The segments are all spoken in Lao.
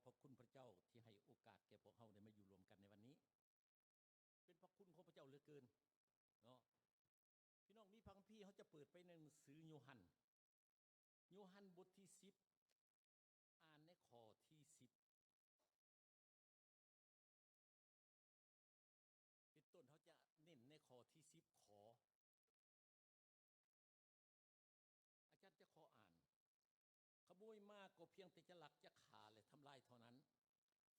ຂອບຄຸນພະເຈົ້າທີ່ໃຫ້ໂອກາດແກ່ພວກເຮົາໄດ້ມາຢູ່ລວມກັນໃນວັນນີ້. ເປັນພະຄຸນຂອງພະເຈົ້າເຫຼືອເກີນເນາະ. ພີ່ນ້ອງມີພະຄຳພີ ເຮົາຈະເປີດໄປໃນໜັງສືໂຍຮັນ, ໂຍຮັນບົດທີສິບ ອ່ານໃນຂໍ້ທີສິບ ເປັນຕົ້ນ. ເຮົາຈະເນັ້ນໃນຂໍ້ທີສິບ ຂໍ ອາຈານຈະຂໍອ່ານ. ຂະໂມຍມາກໍພຽງແຕ່ຈະລັກ, ຈະຂ້າ ແລະ ທຳລາຍເທົ່ານັ້ນ.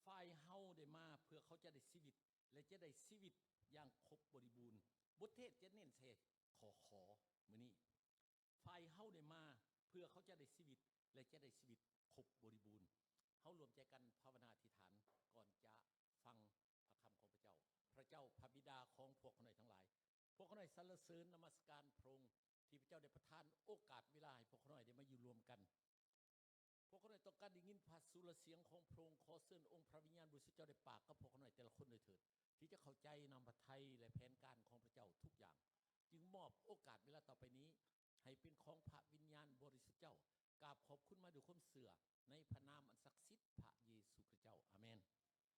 ຝ່າຍເຮົາໄດ້ມາເພື່ອເຂົາຈະໄດ້ຊີວິດ ແລະ ຈະໄດ້ຊີວິດຢ່າງຄົບບໍລິບູນ. ບົດເທດຈະເນັ້ນໃສ່ຂໍ້ ຂໍ ມື້ນີ້. ຝ່າຍເຮົາໄດ້ມາເພື່ອເຂົາຈະໄດ້ຊີວິດ ແລະ ຈະໄດ້ຊີວິດຄົບບໍລິບູນ. ເຮົາລວມໃຈກັນພາວະນາອະທິຖານກ່ອນຈະຟັງພະຄຳຂອງພະເຈົ້າ. ພະເຈົ້າ, ພະບິດາຂອງພວກຂ້ານ້ອຍທັງຫຼາຍ, ພວກຂ້ານ້ອຍສັນລະເສີນນະມັດສະການພະອົງ ທີ່ພະເຈົ້າໄດ້ປະທານໂອກາດເວລາໃຫ້ພວກຂ້ານ້ອຍໄດ້ມາຢູ່ລວມກັນ. ພວກຂ້ານ້ອຍຕ້ອງການໄດ້ຍິນພະສຸລະສຽງຂອງພະອົງ. ຂໍເຊີນອົງພະວິນຍານບໍລິສຸດເຈົ້າໄດ້ປາກກັບພວກຂ້ານ້ອຍແຕ່ລະຄົນໂດຍເທີດ ທີ່ຈະເຂົ້າໃຈນຳພະໄທ ແລະ ແຜນການຂອງພະເຈົ້າທຸກຢ່າງ. ຈຶ່ງມອບໂອກາດເວລາຕໍ່ໄປນີ້ໃຫ້ເປັນຂອງພະວິນຍານບໍລິສຸດເຈົ້າ. ກາບຂອບຄຸນມາດ້ວຍຄວາມເຊື່ອໃນພະນາມອັນສັກສິດພະເຢຊູຄຣິສເຈົ້າ. ອາເມນ.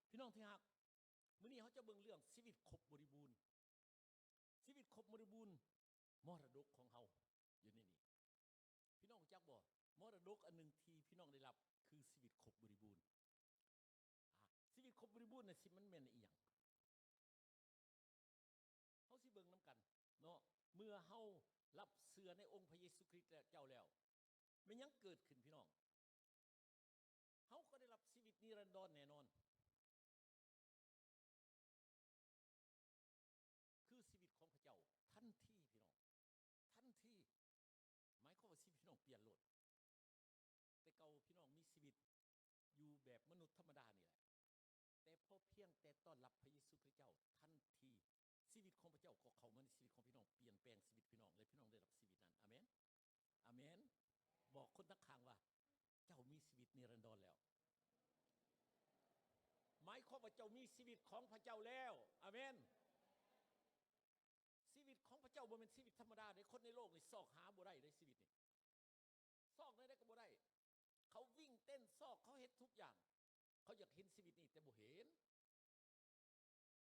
ພີ່ນ້ອງທີ່ຮັກ, ມື້ນີ້ເຮົາຈະເບິ່ງເລື່ອງຊີວິດຄົບບໍລິບູນ. ຊີວິດຄົບບໍລິບູນ, ມໍລະດົກຂອງເຮົາຢູ່ໃນນີ້. ພີ່ນ້ອງຮູ້ຈັກບໍ່? ມໍລະດົກອັນໜຶ່ງທີ່ພີ່ນ້ອງໄດ້ຮັບຄືຊີວິດຄົບບໍລິບູນ. ອາ ຊີວິດຄົບບໍລິບູນນະ ຊິມັນແມ່ນອີ່ຫຍັງ? ເຮົາຊິເບິ່ງນຳກັນເນາະ. ເມື່ອເຮົາຮັບເຊື່ອໃນອົງພະເຢຊູຄຣິສເຈົ້າແລ້ວ, ແມ່ນຫຍັງເກີດຂຶ້ນພີ່ນ້ອງ? ເຮົາກໍໄດ້ຮັບຊີວິດນິລັນດອນແນ່ນອນ. ຄືຊີວິດຂອງພະເຈົ້າທັນທີພີ່ນ້ອງ, ທັນທີ ໝາຍຄວາມວ່າຊີວິດພີ່ນ້ອງປ່ຽນໂລດ. ແຕ່ເກົ່າພີ່ນ້ອງມີຊີວິດຢູ່ແບບມະນຸດທຳມະດານີ້ແຫຼະ, ແຕ່ພໍພຽງແຕ່ຕ້ອນຮັບພະເຢຊູຄຣິສເຈົ້າ, ທັນທີຊີວິດຂອງພະເຈົ້າກໍເຂົ້າມາໃນຊີວິດຂອງພີ່ນ້ອງ, ປ່ຽນແປງຊີວິດພີ່ນ້ອງ ແລະ ພີ່ນ້ອງໄດ້ຮັບຊີວິດນັ້ນ. ອາເມນ. ອາເມນ. ບອກຄົນຂ້າງໆວ່າ ເຈົ້າມີຊີວິດນິລັນດອນແລ້ວ. ໝາຍຄວາມວ່າເຈົ້າມີຊີວິດຂອງພະເຈົ້າແລ້ວ. ອາເມນ. ຊີວິດຂອງພະເຈົ້າບໍ່ແມ່ນຊີວິດທຳມະດາເດ້. ຄົນໃນໂລກນີ້ຊອກຫາບໍ່ໄດ້ເດ້ຊີວິດນີ້. ຊອກແນວໃດກໍບໍ່ໄດ້. ເຂົາວິ່ງເຕັ້ນຊອກ, ເຂົາເຮັດທຸກຢ່າງ. ເຂົາຢາກເຫັນຊີວິດນີ້ແຕ່ບໍ່ເຫັນ.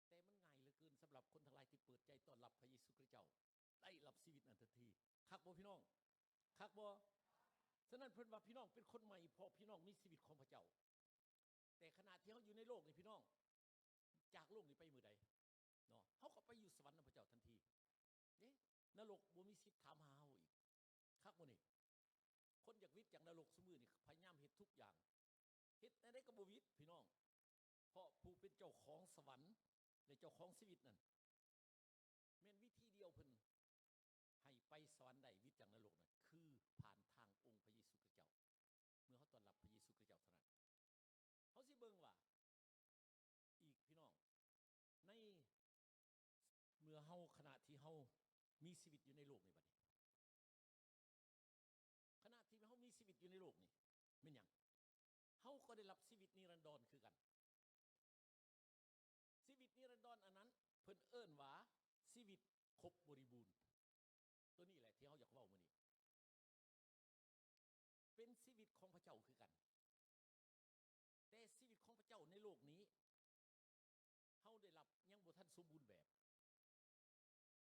ແຕ່ມັນງ່າຍເຫຼືອເກີນສຳລັບຄົນທັງຫຼາຍທີ່ເປີດໃຈຕ້ອນຮັບພະເຢຊູຄຣິສເຈົ້າ, ໄດ້ຮັບຊີວິດນັ້ນທັນທີ. ຄັກບໍ່ພີ່ນ້ອງ? ຄັກບໍ່? ສະນັ້ນເພິ່ນວ່າພີ່ນ້ອງເປັນຄົນໃໝ່ ເພາະພີ່ນ້ອງມີຊີວິດຂອງພະເຈົ້າ. ແຕ່ຂະນະທີ່ເຮົາຢູ່ໃນໂລກນີ້ພີ່ນ້ອງ, ຈາກໂລກນີ້ໄປມື້ໃດເນາະ, ເຮົາກໍໄປຢູ່ສະຫວັນນຳພະເຈົ້າທັນທີເດ້. ນະລົກບໍ່ມີສິດຖາມຫາເຮົາອີກ. ຄັກບໍ່ນີ້? ຄົນຢາກຫວິດຈາກນະລົກຊຸມື້ນີ້ພະຍາຍາມເຮັດທຸກຢ່າງ, ເຮັດແນວໃດກໍບໍ່ຫວິດພີ່ນ້ອງ, ເພາະຜູ້ເປັນເຈົ້າຂອງສະຫວັນ ແລະ ເຈົ້າຂອງຊີວິດນັ້ນ ແມ່ນວິທີດຽວເພິ່ນໃຫ້ໄປສະຫວັນໄດ້ ຫວິດຈາກນະລົກນັ້ນ ຄືຜ່ານທາງອົງພະເຢຊູຄຣິສເຈົ້າ. ເມື່ອເຮົາຕ້ອນຮັບພະເຢຊູຄຣິສເຈົ້າເທົ່ານັ້ນ. ເຮົາຊິເບິ່ງວ່າ ອີກພີ່ນ້ອງ, ໃນເມື່ອເຮົາ, ຂະນະທີ່ເຮົາມີຊີວິດຢູ່ໃນໂລກນີ້ບັດນີ້, ຂະນະທີ່ເຮົາມີຊີວິດຢູ່ໃນໂລກນີ້ ແມ່ນຫຍັງ? ເຮົາກໍໄດ້ຮັບຊີວິດນິລັນດອນຄືກັນ. ຊີວິດນິລັນດອນອັນນັ້ນ ເພິ່ນເອີ້ນວ່າຊີວິດຄົບບໍລິບູນ. ໂຕນີ້ແຫຼະທີ່ເຮົາຢາກເວົ້າມື້ນີ້. ເປັນຊີວິດຂອງພະເຈົ້າຄືກັນ. ແຕ່ຊີວິດຂອງພະເຈົ້າໃນໂລກນີ້ ເຮົາໄດ້ຮັບຍັງບໍ່ທັນສົມບູນແບບ.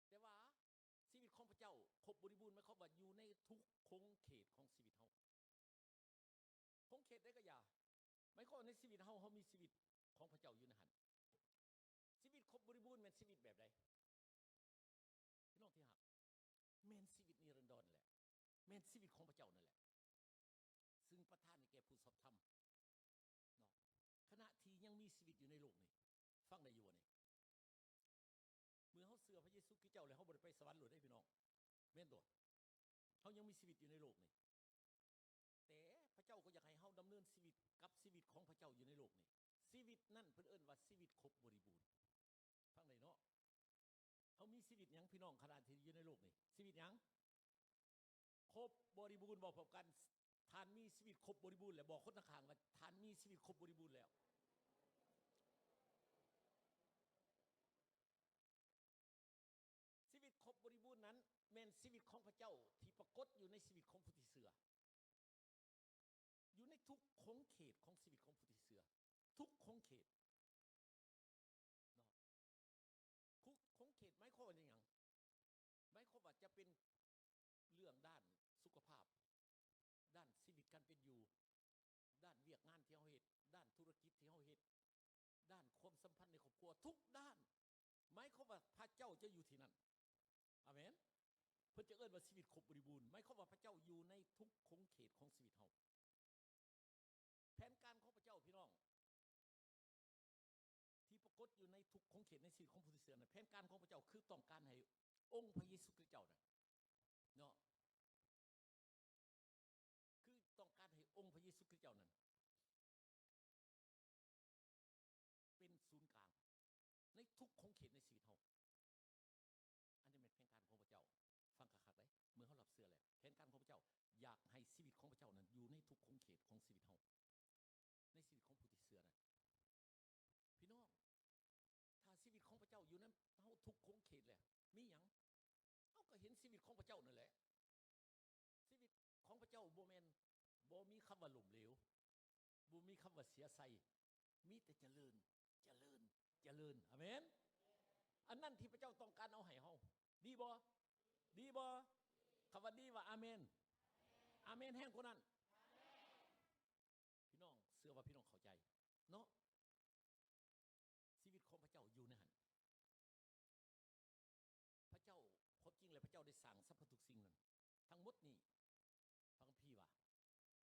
ແຕ່ວ່າຊີວິດຂອງພະເຈົ້າຄົບບໍລິບູນ ໝາຍຄວາມວ່າຢູ່ໃນທຸກຂົງເຂດຂອງຊີວິດເຮົາ. ຂົງເຂດໃດກໍຢ່າ, ໝາຍຄວາມວ່າໃນຊີວິດເຮົາ, ເຮົາມີຊີວິດຂອງພະເຈົ້າຢູ່ໃນຫັ້ນ. ຊີວິດຄົບບໍລິບູນແມ່ນຊີວິດແບບໃດ? ພີ່ນ້ອງທີ່ຮັກ, ແມ່ນຊີວິດນິລັນດອນແຫຼະ, ແມ່ນຊີວິດຂອງພະເຈົ້ານັ້ນແຫຼະ ຊຶ່ງປະທານໃຫ້ແກ່ຜູ້ຊອບທຳເນາະ. ຂະນະທີ່ຍັງມີຊີວິດຢູ່ໃນໂລກນີ້, ຟັງໄດ້ຢູ່ບໍ່ນີ້? ເມື່ອເຮົາເຊື່ອພະເຢຊູຄຣິສເຈົ້າແລ້ວ, ເຮົາບໍ່ໄດ້ໄປສະຫວັນໂລດເດ້ພີ່ນ້ອງ, ແມ່ນບໍ່? ເຮົາຍັງມີຊີວິດຢູ່ໃນໂລກນີ້. ແຕ່ພະເຈົ້າກໍຢາກໃຫ້ເຮົາດຳເນີນຊີວິດກັບຊີວິດຂອງພະເຈົ້າຢູ່ໃນໂລກນີ້. ຊີວິດນັ້ນເພິ່ນເອີ້ນວ່າຊີວິດຄົບບໍລິບູນ. ຟັງໄດ້ເນາະ? ເຮົາມີຊີວິດຫຍັງພີ່ນ້ອງ ຂະນະທີ່ຢູ່ໃນໂລກນີ້? ຊີວິດຫຍັງ? ຄົບບໍລິບູນ. ເວົ້າພ້ອມກັນ, ທ່ານມີຊີວິດຄົບບໍລິບູນແລ້ວ. ບອກຄົນຂ້າງໆວ່າ ທ່ານມີຊີວິດຄົບບໍລິບູນແລ້ວ. ຊີວິດຄົບບໍລິບູນນັ້ນ ແມ່ນຊີວິດຂອງພະເຈົ້າທີ່ປາກົດຢູ່ໃນຊີວິດຂອງຜູ້ທີ່ເຊື່ອ, ຢູ່ໃນທຸກຂົງເຂດຂອງຊີວິດຂອງຜູ້ທີ່ເຊື່ອ. ທຸກຂົງເຂດເນາະ. ທຸກຂົງເຂດໝາຍຄວາມວ່າຫຍັງ? ໝາຍຄວາມວ່າຈະເປັນເລື່ອງດ້ານສຸຂະພາບ, ດ້ານຊີວິດການເປັນຢູ່, ດ້ານວຽກງານທີ່ເຮົາເຮັດ, ດ້ານທຸລະກິດທີ່ເຮົາເຮັດ, ດ້ານຄວາມສຳພັນໃນຄອບຄົວ, ທຸກດ້ານ. ໝາຍຄວາມວ່າພະເຈົ້າຈະຢູ່ທີ່ນັ້ນ. ອາເມນ. ເພິ່ນຈະເອີ້ນວ່າຊີວິດຄົບບໍລິບູນ. ໝາຍຄວາມວ່າພະເຈົ້າຢູ່ໃນທຸກຂົງເຂດຂອງຊີວິດເຮົາ. ແຜນການຂອງພະເຈົ້າ, ພີ່ນ້ອງ, ທີ່ປາກົດຢູ່ໃນທຸກຂົງເຂດໃນຊີວິດຂອງຜູ້ທີ່ເຊື່ອນັ້ນ, ແຜນການຂອງພະເຈົ້າຄືຕ້ອງການໃຫ້ອົງພະເຢຊູຄຣິສຕະເຈົ້ານັ້ນເນາະ, ຄືຕ້ອງການໃຫ້ອົງພະເຢຊູຄຣິສຕະເຈົ້ານັ້ນ ເປັນສູນກາງໃນທຸກຂົງເຂດໃນຊີວິດເຮົາ. ອັນນີ້ແມ່ນແຜນການຂອງພະເຈົ້າ. ຟັງຄັກໆເດີ້, ເມື່ອເຮົາຮັບເຊື່ອແລ້ວ, ແຜນການຂອງພະເຈົ້າຢາກໃຫ້ຊີວິດຂອງພະເຈົ້ານັ້ນຢູ່ໃນທຸກຂົງເຂດຂອງຊີວິດເຮົາ, ໃນຊີວິດຂອງຜູ້ທີ່ເຊື່ອນັ້ນ. ພີ່ນ້ອງ, ຖ້າຊີວິດຂອງພະເຈົ້າຢູ່ນຳເຮົາທຸກຂົງເຂດແລ້ວ, ມີຫຍັງ? ເຮົາກໍເຫັນຊີວິດຂອງພະເຈົ້ານັ້ນແຫຼະ. ຊີວິດຂອງພະເຈົ້າບໍ່ແມ່ນ, ບໍ່ມີຄຳວ່າລົ້ມເຫຼວ, ບໍ່ມີຄຳວ່າເສຍໄຊ, ມີແຕ່ຈະເລີນ, ຈະເລີນ, ຈະເລີນ. ອາເມນ. ອັນນັ້ນທີ່ພະເຈົ້າຕ້ອງການເອົາໃຫ້ເຮົາ. ດີບໍ່? ດີບໍ່? ຄຳວ່າດີວ່າອາເມນ. ອາເມນແຮງກວ່ານັ້ນ. ພີ່ນ້ອງ, ເຊື່ອວ່າພີ່ນ້ອງເຂົ້າໃຈເນາະ. ຊີວິດຂອງພະເຈົ້າຢູ່ໃນຫັ້ນ. ພະເຈົ້າ, ຄວາມຈິງແລ້ວພະເຈົ້າໄດ້ສ້າງສັບພະທຸກສິ່ງນັ້ນ ທັງໝົດນີ້. ພະຄຳພີວ່າ ເສຍດາຍມັນ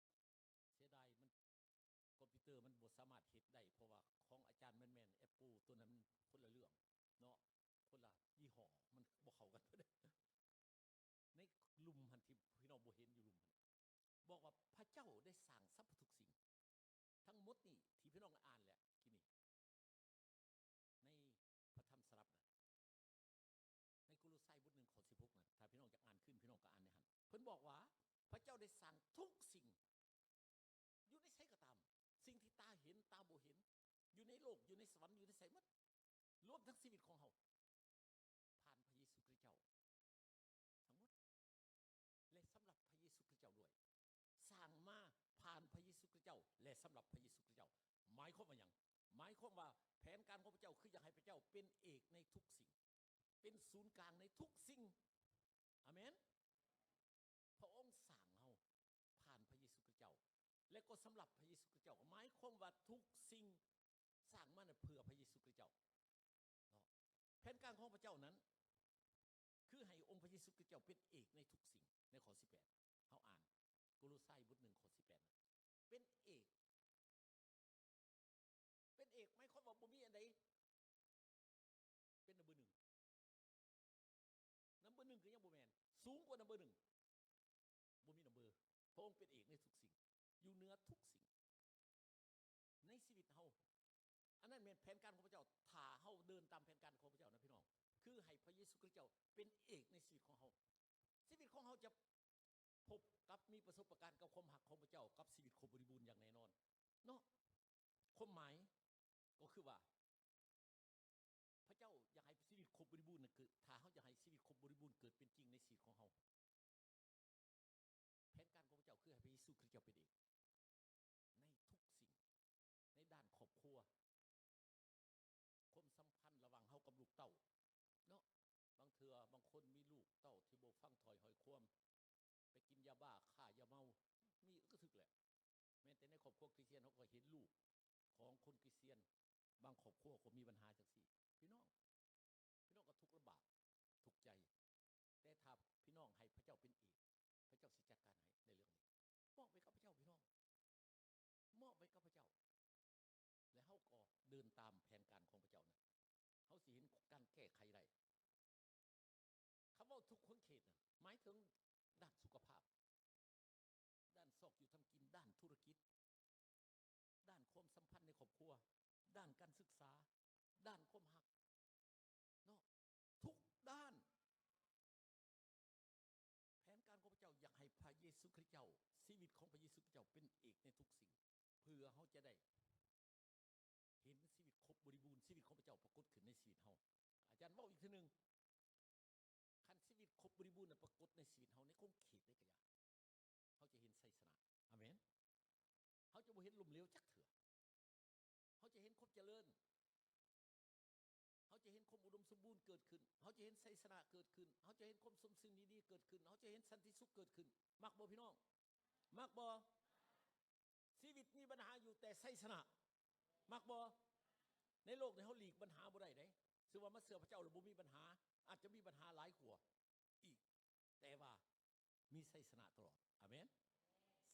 ຄອມພິວເຕີມັນບໍ່ສາມາດເຮັດໄດ້ ເພາະວ່າຂອງອາຈານມັນແມ່ນແອັບເປິ້ນ ຕົວນັ້ນມັນຄົນລະເລື່ອງເນາະ, ຄົນລະຍີ່ຫໍ້, ມັນບໍ່ເຂົ້າກັນເລີຍ. ໃນລຸ່ມຫັ້ນທີ່ພີ່ນ້ອງບໍ່ເຫັນຢູ່ລຸ່ມຫັ້ນ ບອກວ່າພະເຈົ້າໄດ້ສ້າງສັບພະທຸກສິ່ງ. ທັງໝົດນີ້ທີ່ພີ່ນ້ອງອ່ານແລ້ວກີ້ນີ້ ໃນພະທຳສະຫຼັບນະ ໃນໂກໂລໄຊບົດໜຶ່ງຂໍ້ສິບຫົກນັ້ນ, ຖ້າພີ່ນ້ອງຢາກອ່ານຄືນ ພີ່ນ້ອງກໍອ່ານໃນຫັ້ນ. ເພິ່ນບອກວ່າ ພະເຈົ້າໄດ້ສ້າງທຸກສິ່ງ ຢູ່ໃນໃສກໍຕາມ, ສິ່ງທີ່ຕາເຫັນ, ຕາບໍ່ເຫັນ, ຢູ່ໃນໂລກ, ຢູ່ໃນສະຫວັນ, ຢູ່ໃນໃສໝົດ, ລວມທັງຊີວິດຂອງເຮົາ ຜ່ານພະເຢຊູຄຣິສຕະເຈົ້າ ທັງໝົດ ແລະ ສຳລັບພະເຢຊູຄຣິສຕະເຈົ້າດ້ວຍ. ສ້າງມາຜ່ານພະເຢຊູຄຣິສຕະເຈົ້າ ແລະ ສຳລັບພະເຢຊູຄຣິສຕະເຈົ້າ. ໝາຍຄວາມວ່າຫຍັງ? ໝາຍຄວາມວ່າແຜນການຂອງພະເຈົ້າຄືຢາກໃຫ້ພະເຈົ້າເປັນເອກໃນທຸກສິ່ງ, ເປັນສູນກາງໃນທຸກສິ່ງ. ອາເມນ. ພະອົງສ້າງເຮົາຜ່ານພະເຢຊູຄຣິສຕະເຈົ້າ ແລະ ກໍສຳລັບພະເຢຊູຄຣິສຕະເຈົ້າ. ໝາຍຄວາມວ່າທຸກສິ່ງສ້າງມານັ້ນເພື່ອພະເຢຊູຄຣິສຕະເຈົ້າ. ເນາະ ແຜນການຂອງພະເຈົ້ານັ້ນ ຄືໃຫ້ອົງພະເຢຊູຄຣິສຕະເຈົ້າເປັນເອກໃນທຸກສິ່ງ. ໃນຂໍ້ສິບແປດ ເຮົາອ່ານໂກໂລໄຊບົດໜຶ່ງຂໍ້ສິບແປດ ເປັນເອກ. ເປັນເອກໝາຍຄວາມວ່າບໍ່ມີອັນໃດເປັນນຳເບີໜຶ່ງ. ນຳເບີໜຶ່ງກໍຍັງບໍ່ແມ່ນ, ສູງກວ່ານຳເບີໜຶ່ງ. ບໍ່ມີນຳເບີ. ພະອົງເປັນເອກໃນທຸກສິ່ງ, ຢູ່ເໜືອທຸກສິ່ງໃນຊີວິດເຮົາ. ອັນນັ້ນແມ່ນແຜນການຂອງພະເຈົ້າ. ຖ້າເຮົາເດີນຕາມແຜນການຂອງພະເຈົ້ານະ ພີ່ນ້ອງ, ຄືໃຫ້ພະເຢຊູຄຣິສຕະເຈົ້າເປັນເອກໃນຊີວິດຂອງເຮົາ, ຊີວິດຂອງເຮົາຈະພົບກັບມີປະສົບປະການກັບຄວາມຮັກຂອງພະເຈົ້າ ກັບຊີວິດຄົບບໍລິບູນຢ່າງແນ່ນອນເນາະ. ຄວາມໝາຍກໍຄືວ່າ ພະເຈົ້າຢາກໃຫ້ຊີວິດຄົບບໍລິບູນນັ້ນເກີດ, ຖ້າເຮົາຢາກໃຫ້ຊີວິດຄົບບໍລິບູນເກີດເປັນຈິງໃນຊີວິດຂອງເຮົາ, ແຜນການຂອງພະເຈົ້າຄືໃຫ້ພະເຢຊູຄຣິສຕະເຈົ້າເປັນເອກໃນທຸກສິ່ງ, ໃນດ້ານຄອບຄົວ, ຄວາມສຳພັນລະຫວ່າງເຮົາກັບລູກເຕົ້າເນາະ. ບາງເທື່ອບາງຄົນມີລູກເຕົ້າທີ່ບໍ່ຟັງຖ້ອຍຫ້ອຍຄວາມ, ໄປກິນຢາບ້າ, ຄ້າຢາເມົາ, ມີກໍຖືກແຫຼະ. ແມ່ນແຕ່ໃນຄອບຄົວຄຣິສຕຽນ ເຮົາກໍເຫັນລູກຂອງຄົນຄຣິສຕຽນ ບາງຄອບຄົວກໍມີບັນຫາຈັ່ງຊີ້. ພີ່ນ້ອງ, ພີ່ນ້ອງກໍທຸກລຳບາກ, ທຸກໃຈ. ແຕ່ຖ້າພີ່ນ້ອງໃຫ້ພະເຈົ້າເປັນເອກ, ພະເຈົ້າຊິຈັດການໃຫ້ໃນເລື່ອງນີ້. ມອບໄວ້ກັບພະເຈົ້າ, ພີ່ນ້ອງ, ມອບໄວ້ກັບພະເຈົ້າ. ແລະ ເຮົາກໍເດີນຕາມແຜນການຂອງພະເຈົ້ານັ້ນ, ເຮົາຊິເຫັນການແກ້ໄຂໄດ້. ຄຳເວົ້າທຸກຂົງເຂດນັ້ນ ໝາຍເຖິງດ້ານສຸຂະພາບ, ດ້ານຊອກຢູ່ທຳກິນ, ດ້ານທຸລະກິດ, ດ້ານຄວາມສຳພັນໃນຄອບຄົວ, ດ້ານການສຶກສາ, ດ້ານຄວາມຮັກ ເນາະ, ທຸກດ້ານ. ແຜນການຂອງພະເຈົ້າຢາກໃຫ້ພະເຢຊູຄຣິສຕະເຈົ້າ, ຊີວິດຂອງພະເຢຊູຄຣິສຕະເຈົ້າເປັນເອກໃນທຸກສິ່ງ, ເພື່ອເຮົາຈະໄດ້ເຫັນຊີວິດຄົບບໍລິບູນ, ຊີວິດຂອງພະເຈົ້າປາກົດຂຶ້ນໃນຊີວິດເຮົາ. ອາຈານເວົ້າອີກເທື່ອໜຶ່ງ, ຄັນຊີວິດຄົບບໍລິບູນນັ້ນປາກົດໃນຊີວິດເຮົາ, ໃນຂົງເຂດໃດກໍຢ່າ, ເຮົາຈະເຫັນໄຊຊະນະ. ອາເມນ. ເຮົາຈະບໍ່ເຫັນລົ້ມເຫຼວຈັກເທື່ອ. ເຮົາ ຈະເລີນ. ເຮົາຈະເຫັນຄວາມອຸດົມສົມບູນເກີດຂຶ້ນ. ເຮົາຈະເຫັນໄຊຊະນະເກີດຂຶ້ນ. ເຮົາຈະເຫັນຄວາມສົມຊື່ດີໆເກີດຂຶ້ນ. ເຮົາຈະເຫັນສັນຕິສຸກເກີດຂຶ້ນ. ມັກບໍ່ພີ່ນ້ອງ? ມັກບໍ່? ຊີວິດມີບັນຫາຢູ່ແຕ່ໄຊຊະນະ. ມັກບໍ່? ໃນໂລກນີ້ເຮົາຫຼີກບັນຫາບໍ່ໄດ້ເດ້. ຊື່ວ່າມາເຊື່ອພະເຈົ້າແລ້ວບໍ່ມີບັນຫາ, ອາດຈະມີບັນຫາຫຼາຍກວ່າອີກ, ແຕ່ວ່າມີໄຊຊະນະຕະຫຼອດ. ອາເມນ.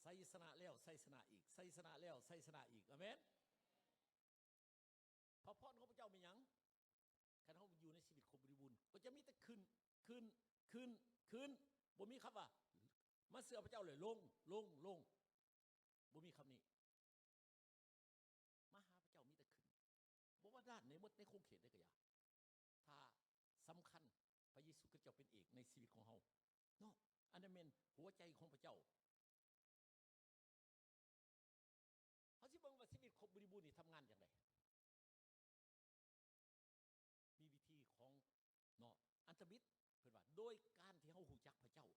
ໄຊຊະນະແລ້ວໄຊຊະນະອີກ, ໄຊຊະນະແລ້ວໄຊຊະນະອີກ. ອາເມນ. ພະພອນຂອງພະເຈົ້າແມ່ນຫຍັງ? ຄັນເຮົາຢູ່ໃນຊີວິດຄົບບໍລິບູນ ກໍຈະມີແຕ່ຂຶ້ນ, ຂຶ້ນ, ຂຶ້ນ, ຂຶ້ນ. ບໍ່ມີຄຳວ່າມາເຊື່ອພະເຈົ້າແລ້ວລົງ, ລົງ, ລົງ. ບໍ່ມີຄຳນີ້. ມາຫາພະເຈົ້າມີແຕ່ຂຶ້ນ. ບໍ່ວ່າດ້ານໃດໝົດໃນຂົງເຂດໃດກໍຢ່າ. ຖ້າສຳຄັນ ພະເຢຊູຄຣິສເຈົ້າເປັນເອກໃນຊີວິດຂອງເຮົາເນາະ. ອັນນັ້ນແມ່ນຫົວໃຈຂອງພະເຈົ້າ. ເຮົາຊິເບິ່ງວ່າຊີວິດຄົບບໍລິບູນນີ້ທຳງານຈັ່ງໃດ. ມີວິທີຂອງເນາະ ອັນທຳອິດ ເພິ່ນວ່າ ໂດຍການທີ່ເຮົາຮູ້ຈັກພະເຈົ້າ,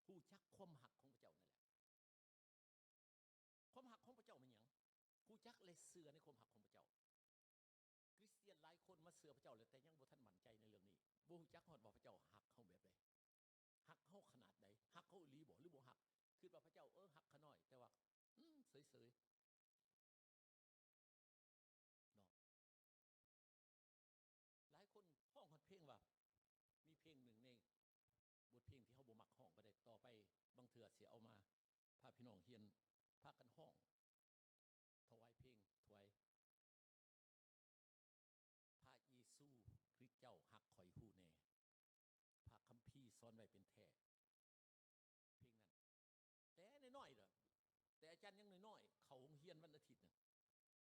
ຮູ້ຈັກຄວາມຮັກຂອງພະເຈົ້ານັ້ນແຫຼະ. ຄວາມຮັກຂອງພະເຈົ້າແມ່ນຫຍັງ? ຮູ້ຈັກ ແລະ ເຊື່ອໃນຄວາມຮັກຂອງພະເຈົ້າ. ຄຣິສຕຽນຫຼາຍຄົນມາເຊື່ອພະເຈົ້າແລ້ວ ແຕ່ຍັງບໍ່ທັນໝັ້ນໃຈໃນເລື່ອງນີ້, ບໍ່ຮູ້ຈັກຮອດວ່າພະເຈົ້າຮັກເຮົາແບບໃດ, ຮັກເຮົາຂະໜາດໃດ, ຮັກເຮົາອີ່ຫຼີບໍ່ ຫຼືບໍ່ຮັກ. ຄິດວ່າພະເຈົ້າ ເອີ ຮັກຂ້ານ້ອຍ, ແຕ່ວ່າ ອືມ ເສີຍໆ ເນາະ. ຫຼາຍຄົນຮ້ອງຮອດເພງວ່າ ມີເພງໜຶ່ງໃນບົດເພງທີ່ເຮົາບໍ່ມັກຮ້ອງປານໃດ, ຕໍ່ໄປບາງເທື່ອຊິເອົາມາພາພີ່ນ້ອງຮຽນ, ພາກັນຮ້ອງ ຖວາຍເພງ ຖວາຍ ພະເຢຊູຄຣິສເຈົ້າຮັກຂ້ອຍຮູ້ແນ່, ພະຄຳພີສອນໄວ້ເປັນແທ້. ເພງນັ້ນ ແຕ່ນ້ອຍໆ ແຕ່ອາຈານຍັງນ້ອຍໆ ເຂົ້າໂຮງຮຽນວັນອາທິດນະ ກໍ